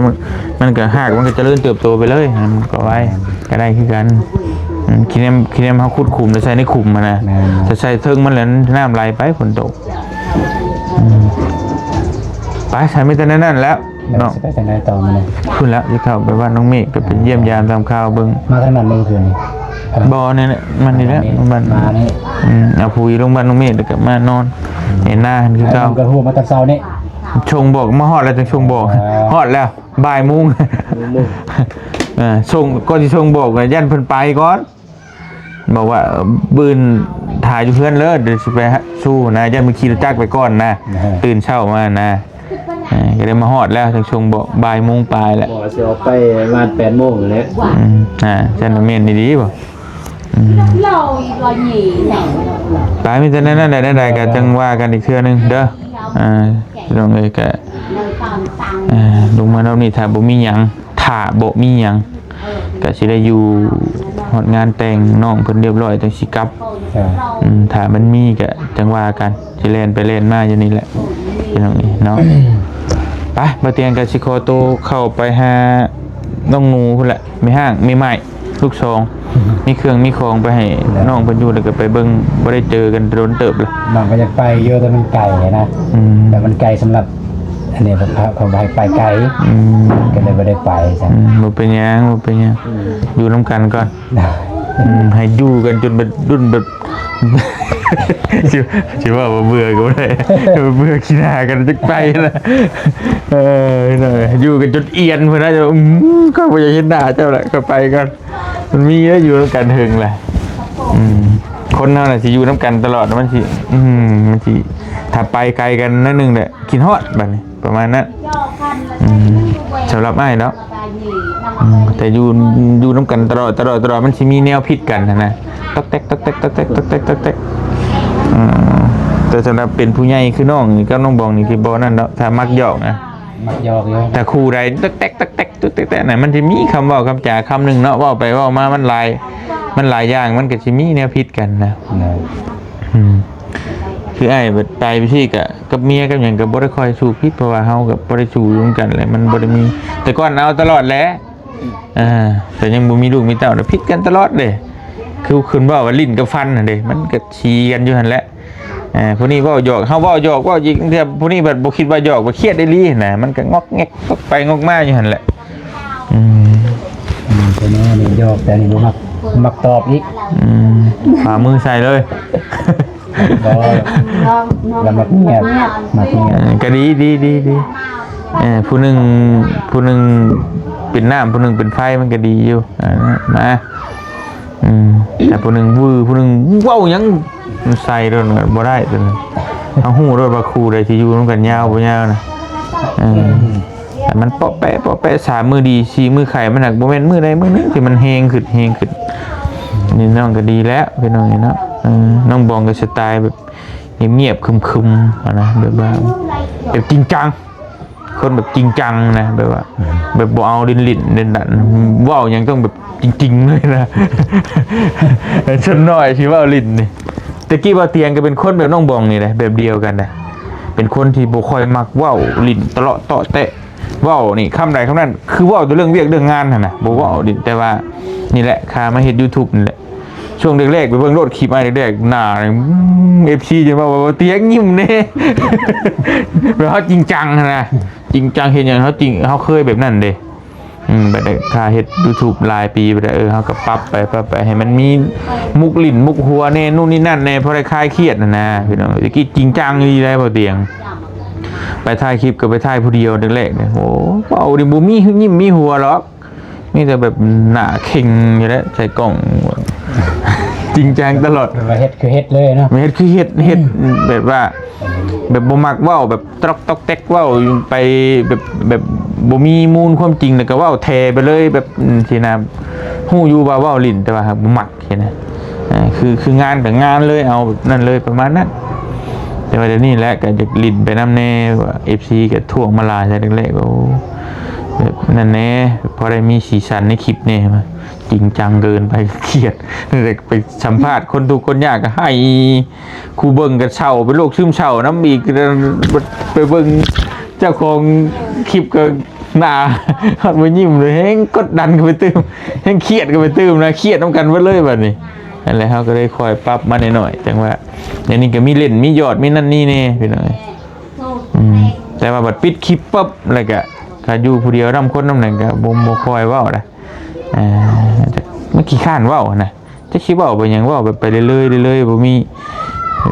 ມັນກໍຮາກມັນກໍຈະເລີນເຕີບໂຕໄປເລີຍ ມັນກໍໄວ ກໍໄດ້ຄືກັນ ອືມ ຂີ້ແໜ້ມ ຂີ້ແໜ້ມເຮົາຂຸດຂຸມແລ້ວໃສ່ໃນຂຸມຫັ້ນນະ ແມ່ນ ແຕ່ໃສ່ເທິງມັນແລ້ວນ້ຳໄຫຼໄປ ຝົນຕົກ ອືມ ໄປ ໃສ່ມີແຕ່ແນວນັ້ນແຫຼະ ເນາະ ຊິໄປທາງໃດຕໍ່ມື້ນີ້? ພຸ້ນແຫຼະ ຊິເຂົ້າໄປບ້ານນ້ອງເມກ ກໍໄປຢ້ຽມຢາມຕາມຂ່າວເບິ່ງ ມາທາງນັ້ນມື້ຄືນນີ້ ບໍ່ ນີ້ແຫຼະ ມັນນີ້ແຫຼະ ບ້ານ ມານີ້ ອືມ ເອົາປຸຍລົງບ້ານນ້ອງເມກ ແລ້ວກໍມານອນ ອືມ ເຫັນໜ້າກັນຄືເກົ່າ ກໍຮູ້ມາແຕ່ເຊົ້ານີ້ ສົ່ງບອກ ມາຮອດແລ້ວຈຶ່ງສົ່ງບອກ ຮອດແລ້ວ ບ່າຍໂມງ ເອີ ສົ່ງ ກ່ອນຊິສົ່ງບອກ ຢ້ານເພິ່ນໄປກ່ອນ ບອກວ່າ ເອີ ບື່ນຖ້າຢູ່ເຮືອນເລີ ດຽວຊິໄປຫາສູ່ນະ ຢ້ານມັນຂີ່ລົດຈັກໄປກ່ອນນະ ຕື່ນເຊົ້າມານະ ເອີ ກໍໄດ້ມາຮອດແລ້ວ ຈັ່ງຊົງບອກ ບ່າຍໂມງປາຍແລ້ວ ບອກວ່າຊິອອກໄປປະມານແປດໂມງແຫຼະ ອືມ ອ່າ ຊັ້ນແມ່ນອີ່ຫຼີບໍ່? ອືມ ໄປ ມີແຕ່ແນວນັ້ນແຫຼະ ແນວໃດກໍຈັ່ງວ່າກັນອີກເທື່ອໜຶ່ງເດີ ອ່າ ພີ່ນ້ອງເອີຍ ກໍ ອ່າ ລົງມາຮອບນີ້ ຖ້າບໍ່ມີຫຍັງ ຖ້າບໍ່ມີຫຍັງ ກໍຊິໄດ້ຢູ່ຮອດງານແຕ່ງນ້ອງເພິ່ນຮຽບຮ້ອຍ ຈັ່ງຊິກັບ ເອີ ອືມ ຖ້າມັນມີກໍຈັ່ງວ່າກັນ ຊິແລ່ນໄປແລ່ນມາຢູ່ນີ້ແຫຼະ ພີ່ນ້ອງເອີຍເນາະ ໄປ ບ່າວຕຽງກໍຊິຂໍໂຕເຂົ້າໄປຫານ້ອງໜູພຸ້ນແຫຼະ ແມ່ຮ້າງ ແມ່ໝ້າຍ ລູກສອງ ມີເຄື່ອງມີຂອງໄປໃຫ້ນ້ອງເພິ່ນຢູ່ ແລ້ວກໍໄປເບິ່ງ ບໍ່ໄດ້ເຈີກັນດົນເຕີບແລ້ວ ນ້ອງກໍຢາກໄປຢູ່ ແຕ່ມັນໄກນະ ອືມ ແຕ່ມັນໄກສຳລັບ ອັນນີ້ເຂົາ ເຂົາບໍ່ໃຫ້ໄປໄກ ອືມ ກໍເລີຍບໍ່ໄດ້ໄປຊັ້ນ ອືມ ບໍ່ເປັນຫຍັງ ບໍ່ເປັນຫຍັງ ອືມ ຢູ່ນຳກັນກ່ອນ ອືມ ໃຫ້ຢູ່ກັນຈົນແບບລຸ້ນແບບ ຊິ ຊິວ່າບໍ່ເບື່ອກໍບໍ່ໄດ້ ເບື່ອຂີ້ໜ້າກັນຈັກໄປນະ ເອີ ຢູ່ກັນຈົນອຽນພຸ້ນນະ ອືມ ຂ້ອຍບໍ່ຢາກເຫັນໜ້າເຈົ້າລະ ຂ້ອຍໄປກ່ອນ ມັນມີແລ້ວ ຢູ່ນຳກັນເຖິງແຫຼະ ອືມ ຄົນເຮົານະຊິຢູ່ນຳກັນຕະຫຼອດ ມັນຊິ ອືມ ມັນຊິ ຖ້າໄປໄກກັນໜ້ອຍໜຶ່ງແຫຼະ ຄິດຮອດບາດນີ້ ປະມານນັ້ນ ອືມ ສຳລັບອ້າຍເນາະ ອືມ ແຕ່ຢູ່ ຢູ່ນຳກັນຕະຫຼອດ ຕະຫຼອດ ຕະຫຼອດ ມັນຊິມີແນວຜິດກັນຫັ້ນນະ ຕອກແຕກ ຕອກແຕກ ຕອກແຕກ ຕອກແຕກ ອືມ ແຕ່ສຳລັບເປັນຜູ້ໃຫຍ່ຄືນ້ອງນີ້ກັບນ້ອງບອງນີ້ ຄືບໍ່ນັ້ນດອກ ຖ້າມັກຫຍອກນະ ມັກຫຍອກຢູ່ ຖ້າຄູ່ໃດຕອກແຕກ ຕອກແຕກ ຕອກແຕກ ນັ້ນ ມັນຊິມີຄຳເວົ້າຄຳຈາຄຳໜຶ່ງເນາະ ເວົ້າໄປເວົ້າມາ ມັນຫຼາຍ ມັນຫຼາຍຢ່າງ ມັນກໍຊິມີແນວຜິດກັນນະ ເອີ ອືມ ຄືອ້າຍໄປໄປຊີ້ກະ ກັບເມຍກັບຫຍັງກໍບໍ່ໄດ້ຄ່ອຍສູ້ຜິດ ເພາະວ່າເຮົາກໍບໍ່ໄດ້ສູ້ນຳກັນແຫຼະ ມັນບໍ່ໄດ້ມີ ແຕ່ກ່ອນເອົາຕະຫຼອດແຫຼະ ອ່າ ແຕ່ຍັງບໍ່ມີລູກມີເຕົ້າ ແລ້ວຜິດກັນຕະຫຼອດເດ້ ຄືຂຶ້ນເວົ້າວ່າ ຫຼິ້ນກັບຟັນຫັ້ນເດ້ ມັນກໍສີກັນຢູ່ຫັ້ນແຫຼະ ອ່າ ຜູ້ນີ້ເວົ້າຫຍອກ ເຮົາເວົ້າຫຍອກ ເວົ້າຈິງ ເທື່ອຜູ້ນີ້ບັດບໍ່ຄິດວ່າຫຍອກ ບັດຄຽດອີ່ຫຼີຫັ້ນນະ ມັນກໍງອກແງກ ງອກໄປງອກມາຢູ່ຫັ້ນແຫຼະ ອືມ ອືມ ແຕ່ນີ້ຫຍອກ ແຕ່ນີ້ບໍ່ມັກ ມັກຕອບອີກ ອືມ ພາມືໃສ່ເລີຍ ບໍ່ ລະມັກງຽບ ມັກງຽບ ເອີ ກໍດີ ດີ ດີ ດີ ເອີ ຜູ້ໜຶ່ງ ຜູ້ໜຶ່ງເປັນນ້ຳ ຜູ້ໜຶ່ງເປັນໄຟ ມັນກໍດີຢູ່ ເອີ ມາ ອືມ ແຕ່ຜູ້ໜຶ່ງວື ຜູ້ໜຶ່ງເວົ້າຫຍັງໃສ່ໂດນ ບໍ່ໄດ້ໂຕນັ້ນ ເຮົາຮູ້ໂລດວ່າຄູ່ໃດທີ່ຢູ່ນຳກັນຍາວບໍ່ຍາວນະ ເອີ ແຕ່ມັນເປາະແປະ ເປາະແປະ ສາມມື້ດີ ສີ່ມື້ໄຂ້ ມັນຫາກບໍ່ແມ່ນມື້ໃດມື້ໜຶ່ງທີ່ມັນແຮງຂຶ້ນ ແຮງຂຶ້ນ ນີ້ນ້ອງກໍດີແລ້ວ ພີ່ນ້ອງເອີຍເນາະ ເອີ ນ້ອງບອງກໍສະໄຕແບບ ງຽບໆ ຄຶມໆ ຫັ້ນນະ ແບບວ່າ ແບບຈິງຈັງ ຄົນແບບຈິງຈັງນະ ແບບວ່າ ແບບບໍ່ເອົາຫຼິ້ນໆ ເຫຼັ້ນດັນ ເວົ້າຫຍັງຕ້ອງແບບຈິງໆ ເລີຍນະ ສ່ວນໜ້ອຍຊິເວົ້າຫຼິ້ນນີ້. ແຕ່ກີ້ບ່າວຕຽງກໍເປັນຄົນແບບນ້ອງບອງນີ້ແຫຼະ ແບບດຽວກັນນະ ເປັນຄົນທີ່ບໍ່ຄ່ອຍມັກເວົ້າຫຼິ້ນຕະເລາະເຕາະແຕະ ເວົ້ານີ້ຄຳໃດຄຳນັ້ນ ຄືເວົ້າແຕ່ເລື່ອງວຽກເລື່ອງງານຫັ້ນນະ ບໍ່ເວົ້າດິ ແຕ່ວ່ານີ້ແຫຼະ ຂ້າມາເຮັດ YouTube ນີ້ແຫຼະ ຊ່ວງແລກໆ ໄປເບິ່ງໂລດຄລິບອ້າຍແລກໆ ໜ້າ ອືມ ເອັຟຊີ ຈະມາວ່າ "ຕຽງຍິ້ມແດ່" ແບບເຮົາຈິງຈັງຫັ້ນນະ ຈິງຈັງເຮັດຫຍັງ ເຮົາຈິງ ເຮົາເຄີຍແບບນັ້ນເດ້. ອືມ ບັດນີ້ຂ້າເຮັດ YouTube ຫຼາຍປີ ບັດນີ້ ເອີ ເຮົາກໍປັບໄປ ປັບໄປ ໃຫ້ມັນມີມຸກຫຼິ້ນມຸກຫົວແດ່ ນູ້ນນີ້ນັ້ນແດ່ ພໍໄດ້ຄາຍຄຽດຫັ້ນນະ ພີ່ນ້ອງ. ແຕ່ກີ້ຈິງຈັງອີ່ຫຼີໃດ໋ ບ່າວຕຽງ ໄປຖ່າຍຄລິບກໍໄປຖ່າຍຜູ້ດຽວແລກໆ ນີ້ ໂອ້ ເວົ້ານີ້ບໍ່ມີຍິ້ມມີຫົວດອກ ມີແຕ່ແບບໜ້າເຄັ່ງຢູ່ແຫຼະ ໃສ່ກ້ອງ ຈິງຈັງຕະຫຼອດ ແບບວ່າເຮັດຄືເຮັດເລີຍເນາະ ແມ່ນ ເຮັດຄືເຮັດ ເຮັດ ອືມ ແບບວ່າ ແບບບໍ່ມັກເວົ້າ ແບບຕະລັອກຕອກແຕັກ ເວົ້າໄປແບບ ແບບບໍ່ມີມູນຄວາມຈິງ ແລ້ວກໍເວົ້າແຖໄປເລີຍ ແບບ ອືມ ຊີ້ນະ ຮູ້ຢູ່ວ່າເວົ້າຫຼິ້ນ ແຕ່ວ່າຫາກບໍ່ມັກ ຊີ້ນະ ເອີ ຄື ຄືງານກໍງານເລີຍ ເອົາແບບນັ້ນເລີຍ ປະມານນັ້ນ. ແຕ່ວ່າດຽວນີ້ແຫຼະ ກໍຢາກຫຼິ້ນໄປນຳແດ່ ເອັຟຊີ ກໍທ້ວງມາຫຼາຍແລ້ວແຫຼະ ໂອ້ ແບບນັ້ນແດ່ ພໍໄດ້ມີສີສັນໃນຄລິບແດ່ ຈິງຈັງເກີນໄປ ຄຽດ ໄປສຳພາດຄົນທຸກຄົນຍາກກໍໄຫ້ ຜູ້ເບິ່ງກໍເສົ້າ ເປັນໂລກຊຶມເສົ້ານຳອີກ ໄປເບິ່ງເຈົ້າຂອງຄລິບກໍໜ້າຮອດບໍ່ຍິ້ມເລີຍ ແຮງກົດດັນເຂົ້າໄປຕື່ມ ແຮງຄຽດເຂົ້າໄປຕື່ມນະ ຄຽດນຳກັນເບິດເລີຍບັດນີ້. ນັ້ນແຫຼະ ເຮົາກໍເລີຍຄ່ອຍປັບມາໜ້ອຍໆ ຈັ່ງວ່າດຽວນີ້ກໍມີເຫຼັ້ນ ມີຢອດ ມີນັ້ນນີ້ແດ່ ພີ່ນ້ອງເອີຍ ອືມ ແຕ່ວ່າບັດປິດຄລິບປັບ ແລ້ວກໍຖ້າຢູ່ຜູ້ດຽວນຳຄົນນຳນັ້ນກໍບໍ່ ບໍ່ຄ່ອຍເວົ້າໃດ໋ ເອີ ມັນຂີ້ຄ້ານເວົ້າຫັ້ນນະ ຈັກຊິເວົ້າໄປຫຍັງ ເວົ້າແບບໄປເລື້ອຍໆ ເລື້ອຍໆ ບໍ່ມີ ເອີ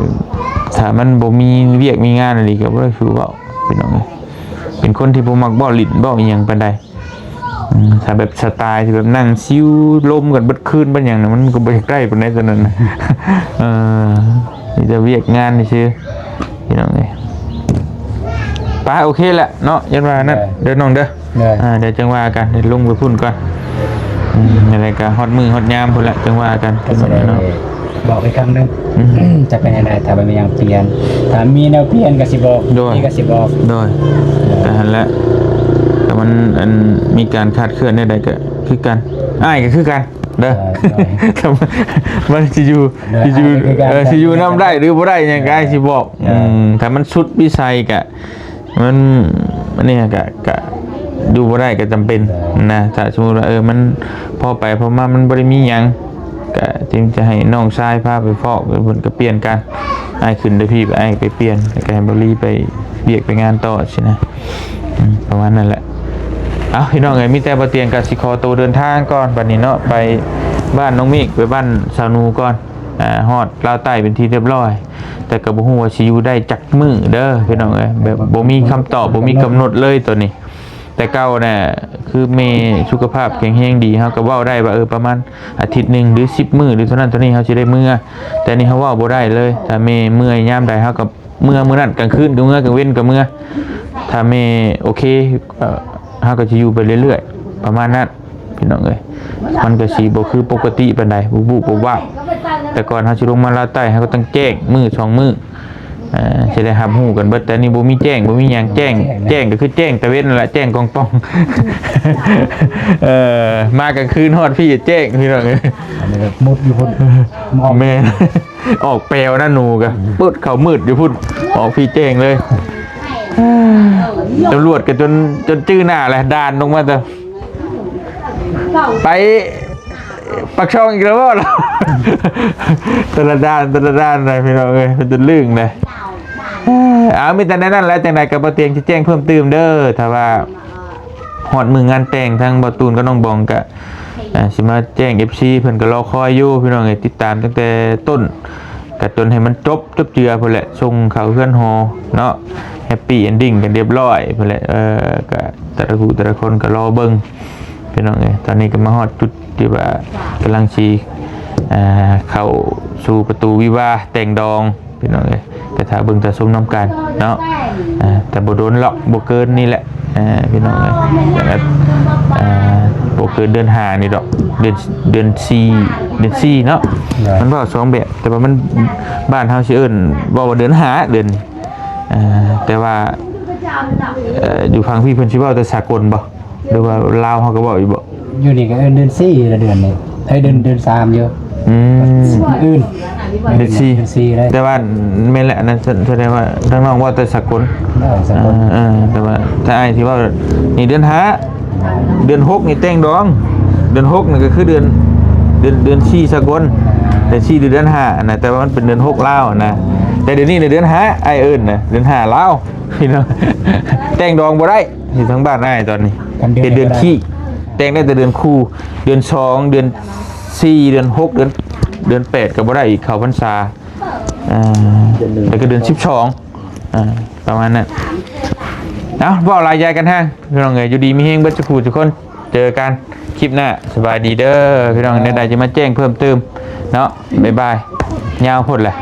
ຖ້າມັນບໍ່ມີວຽກມີງານອີ່ຫຼີກໍບໍ່ໄດ້ຄືເວົ້າ ພີ່ນ້ອງເອີຍ ເປັນຄົນທີ່ບໍ່ມັກເວົ້າຫຼິ້ນເວົ້າອີ່ຫຍັງປານໃດ. ອືມ ຖ້າແບບສະໄຕທີ່ແບບນັ່ງຊິວລົມກັນເບິດຄືນເບິດຫຍັງນະ ມັນກໍບໍ່ຢາກໄດ້ປານໃດຕອນນັ້ນນະ ເອີ ມີແຕ່ວຽກງານຊື່ໆ ພີ່ນ້ອງເອີຍ ປະ ໂອເຄແຫຼະເນາະ ຢ້ານວ່ານັ້ນ ເດີ ເດີນ້ອງເດີ ເດີ ອ່າ ດຽວຈັ່ງວ່າກັນ ດຽວລົງໄປພຸ້ນກ່ອນ ອືມ ຈັ່ງໃດກໍຮອດມື້ຮອດຍາມພຸ້ນແຫຼະ ຈັ່ງວ່າກັນ ກໍຊິໄດ້ເນາະ ບອກອີກຄັ້ງໜຶ່ງ ອືມ ຈະເປັນຈັ່ງໃດ ຖ້າວ່າມີຫຍັງປ່ຽນ ຖ້າມີແນວປ່ຽນກໍຊິບອກ ໂດຍ ມີກໍຊິບອກ ໂດຍ ກໍຫັ້ນແຫຼະ ຖ້າມັນ ອັນ ມີການຄາດເຄື່ອນແນວໃດກໍຄືກັນ ອ້າຍກໍຄືກັນເດີ ໂດຍ ໂດຍ ມັນຊິຢູ່ ໂດຍ ຊິຢູ່ ອ້າຍກໍຄືກັນ ເອີ ຊິຢູ່ນຳໄດ້ຫຼືບໍ່ໄດ້ຫຍັງກໍອ້າຍຊິບອກ ໂດຍ ອືມ ຖ້າມັນສຸດວິໄສກໍ ມັນ ອັນນີ້ກະ ກະຢູ່ບໍ່ໄດ້ ກະຈຳເປັນນະ ຖ້າສົມມຸດວ່າ ເອີ ມັນພໍໄປພໍມາ ມັນບໍ່ໄດ້ມີຫຍັງ ກະຈຶ່ງຈະໃຫ້ນ້ອງຊາຍພາໄປຟອກ ເພິ່ນກະປ່ຽນກັນ ອ້າຍຂຶ້ນແຕ່ພີ້ ອ້າຍໄປປ່ຽນ ແລ້ວກະໃຫ້ບ່າວລີໄປວຽກໄປງານຕໍ່ຊີ້ນະ ອືມ ປະມານນັ້ນແຫຼະ. ເອົ້າ ພີ່ນ້ອງເອີຍ ມີແຕ່ບ່າວຕຽງກະຊິຂໍໂຕເດີນທາງກ່ອນ ບັດນີ້ເນາະ ໄປບ້ານນ້ອງເມກ ໄປບ້ານສາວໜູກ່ອນ ອາ ຮອດລາວໃຕ້ເປັນທີ່ຮຽບຮ້ອຍ ແຕ່ກໍບໍ່ຮູ້ວ່າຊິຢູ່ໄດ້ຈັກມື້ເດີພີ່ນ້ອງເອີຍ ແບບບໍ່ມີຄຳຕອບ ບໍ່ມີກຳນົດເລີຍຕອນນີ້. ແຕ່ເກົ່ານະ ຄືແມ່ສຸຂະພາບແຂງແຮງດີ ເຮົາກໍເວົ້າໄດ້ວ່າ ເອີ ປະມານອາທິດໜຶ່ງ ຫຼື ສິບມື້ ຫຼື ເທົ່ານັ້ນເທົ່ານີ້ ເຮົາຊິໄດ້ເມືອ. ແຕ່ນີ້ເຮົາເວົ້າບໍ່ໄດ້ເລີຍ ຖ້າແມ່ເມື່ອຍຍາມໃດ ເຮົາກໍເມືອມື້ນັ້ນ ກາງຄືນກໍເມືອ ກາງເວັນກໍເມືອ. ຖ້າແມ່ໂອເຄ ເຮົາກໍຊິຢູ່ໄປເລື້ອຍໆ ປະມານນັ້ນ ພີ່ນ້ອງເອີຍ ມັນກໍຊິບໍ່ຄືປົກກະຕິປານໃດ ວຸບໆວັບໆ. ແຕ່ກ່ອນເຮົາຊິລົງມາລາວໃຕ້ ເຮົາກໍຕ້ອງແຈ້ງມື້ສອງມື້ ເອີ ຊິໄດ້ຮັບຮູ້ກັນເບິດ. ແຕ່ນີ້ບໍ່ມີແຈ້ງ ບໍ່ມີຫຍັງ ແຈ້ງ ແຈ້ງກໍຄືແຈ້ງຕາເວັນນັ້ນແຫຼະ ແຈ້ງກອງປ່ອງ ເອີ ມາກາງຄືນຮອດພີ້ແຈ້ງ ພີ່ນ້ອງເອີຍ ອັນນີ້ແບບມຸດຢູ່ພຸ້ນ ແມ່ນ ອອກແປວນະ ໜູກໍ ອືມ ເປີດເຂົ້າມືດຢູ່ພຸ້ນ ອອກພີ້ແຈ້ງເລີຍ. ຕຳຫຼວດກໍຈົນ ຈົນຈື່ໜ້າແຫຼະ ດ່ານລົງມາແຕ່ ໄປປາກຊ່ອງອີກແລ້ວບໍ່ລະ ແຕ່ລະດ່ານ ແຕ່ລະດ່ານນະ ພີ່ນ້ອງເອີຍ ເປັນຈົນລຶ້ງເດ້. ເອົາ ມີແຕ່ແນວນັ້ນແຫຼະ ຈັ່ງໃດກໍບໍ່ຕຽງຊິແຈ້ງເພີ່ມຕື່ມເດີ ຖ້າວ່າຮອດມື້ງານແຕ່ງ ທາງບ່າວຕູນກັບນ້ອງບອງກໍ ອ່າ ຊິມາແຈ້ງເອັຟຊີ ເພິ່ນກໍລໍຄອຍຢູ່ ພີ່ນ້ອງເອີຍ ຕິດຕາມຕັ້ງແຕ່ຕົ້ນ ກໍຈົນໃຫ້ມັນຈົບ ຈົບເຈືອພຸ້ນແຫຼະ ສົ່ງເຂົ້າເຮືອນຫໍເນາະ ແຮັບປີ້ເອັນດິ້ງກັນຮຽບຮ້ອຍພຸ້ນແຫຼະ. ເອີ ກໍແຕ່ລະຜູ້ແຕ່ລະຄົນກໍລໍເບິ່ງ ພີ່ນ້ອງເອີຍ ຕອນນີ້ກໍມາຮອດຈຸດທີ່ວ່າກຳລັງຊິ ອ່າ ເຂົ້າສູ່ປະຕູວິວາ ແຕ່ງດອງ ພີ່ນ້ອງເອີຍ ກໍຖ້າເບິ່ງຖ້າຊົມນຳກັນເນາະ. ອ່າ ແຕ່ບໍ່ດົນຫຼອກ ບໍ່ເກີນນີ້ແຫຼະ ອ່າ ພີ່ນ້ອງເອີຍ ອ່າ ບໍ່ເກີນເດືອນຫ້ານີ້ດອກ ເດືອນ ເດືອນສີ່ ເດືອນສີ່ເນາະ ໂດຍ ມັນເວົ້າສອງແບບ ແຕ່ວ່າມັນ ບ້ານເຮົາຊິເອີ້ນ ເວົ້າວ່າເດືອນຫ້າ ເດືອນນີ້ ເອີ ແຕ່ວ່າ ເອີ ຢູ່ຝັ່ງພີ້ເພິ່ນຊິເວົ້າແຕ່ສາກົນບໍ່ ຫຼືວ່າລາວເຮົາກໍເວົ້າຢູ່ບໍ່? ຢູ່ນີ້ກໍເອີ້ນເດືອນສີ່ລະ ເດືອນນີ້ ເອີຍ ເດືອນ ເດືອນສາມຢູ່ ອືມ ອື່ນ ເດືອນສີ່ ເດືອນສີ່ເລີຍ ແຕ່ວ່າແມ່ນແຫຼະ ອັນນັ້ນສະແດງວ່າທາງນ້ອງເວົ້າແຕ່ສາກົນ ເອີ ສາກົນ ເອີ ເອີ ແຕ່ວ່າຖ້າອ້າຍຊິເວົ້າ ນີ້ເດືອນຫ້າ ເດືອນຫົກນີ້ແຕ່ງດອງ ເດືອນຫົກນີ້ກໍຄືເດືອນ ເດືອນ ເດືອນສີ່ສາກົນ ເດືອນສີ່ ຫຼືເດືອນຫ້ານະ ແຕ່ວ່າມັນເປັນເດືອນຫົກລາວນະ ແຕ່ດຽວນີ້ເດືອນຫ້າ ອ້າຍເອີ້ນນະ ເດືອນຫ້າລາວ ພີ່ນ້ອງ ແຕ່ງດອງບໍ່ໄດ້ ຢູ່ທາງບ້ານອ້າຍຕອນນີ້ ກັນເດືອນ ເປັນເດືອນຂີ້ ແຕ່ງໄດ້ແຕ່ເດືອນຄູ່ ເດືອນສອງ ເດືອນສີ່ ເດືອນຫົກ ເດືອນ ເດືອນແປດກໍບໍ່ໄດ້ອີກ ເຂົ້າພັນສາ ອ່າ ເດືອນໜຶ່ງ ແລ້ວກໍເດືອນສິບສອງ ອ່າ ປະມານນັ້ນ ເອົາ ເວົ້າຫຼາຍຢາຍກັນແຮງ ພີ່ນ້ອງເອີຍ ຢູ່ດີມີແຮງເບິດສູ່ຜູ້ສູ່ຄົນ ເຈີກັນຄລິບໜ້າ ສະບາຍດີເດີ ພີ່ນ້ອງ ແນວໃດຈະມາແຈ້ງເພີ່ມຕື່ມເນາະ ບາຍບາຍ ຍາວໂພດແຫຼະ.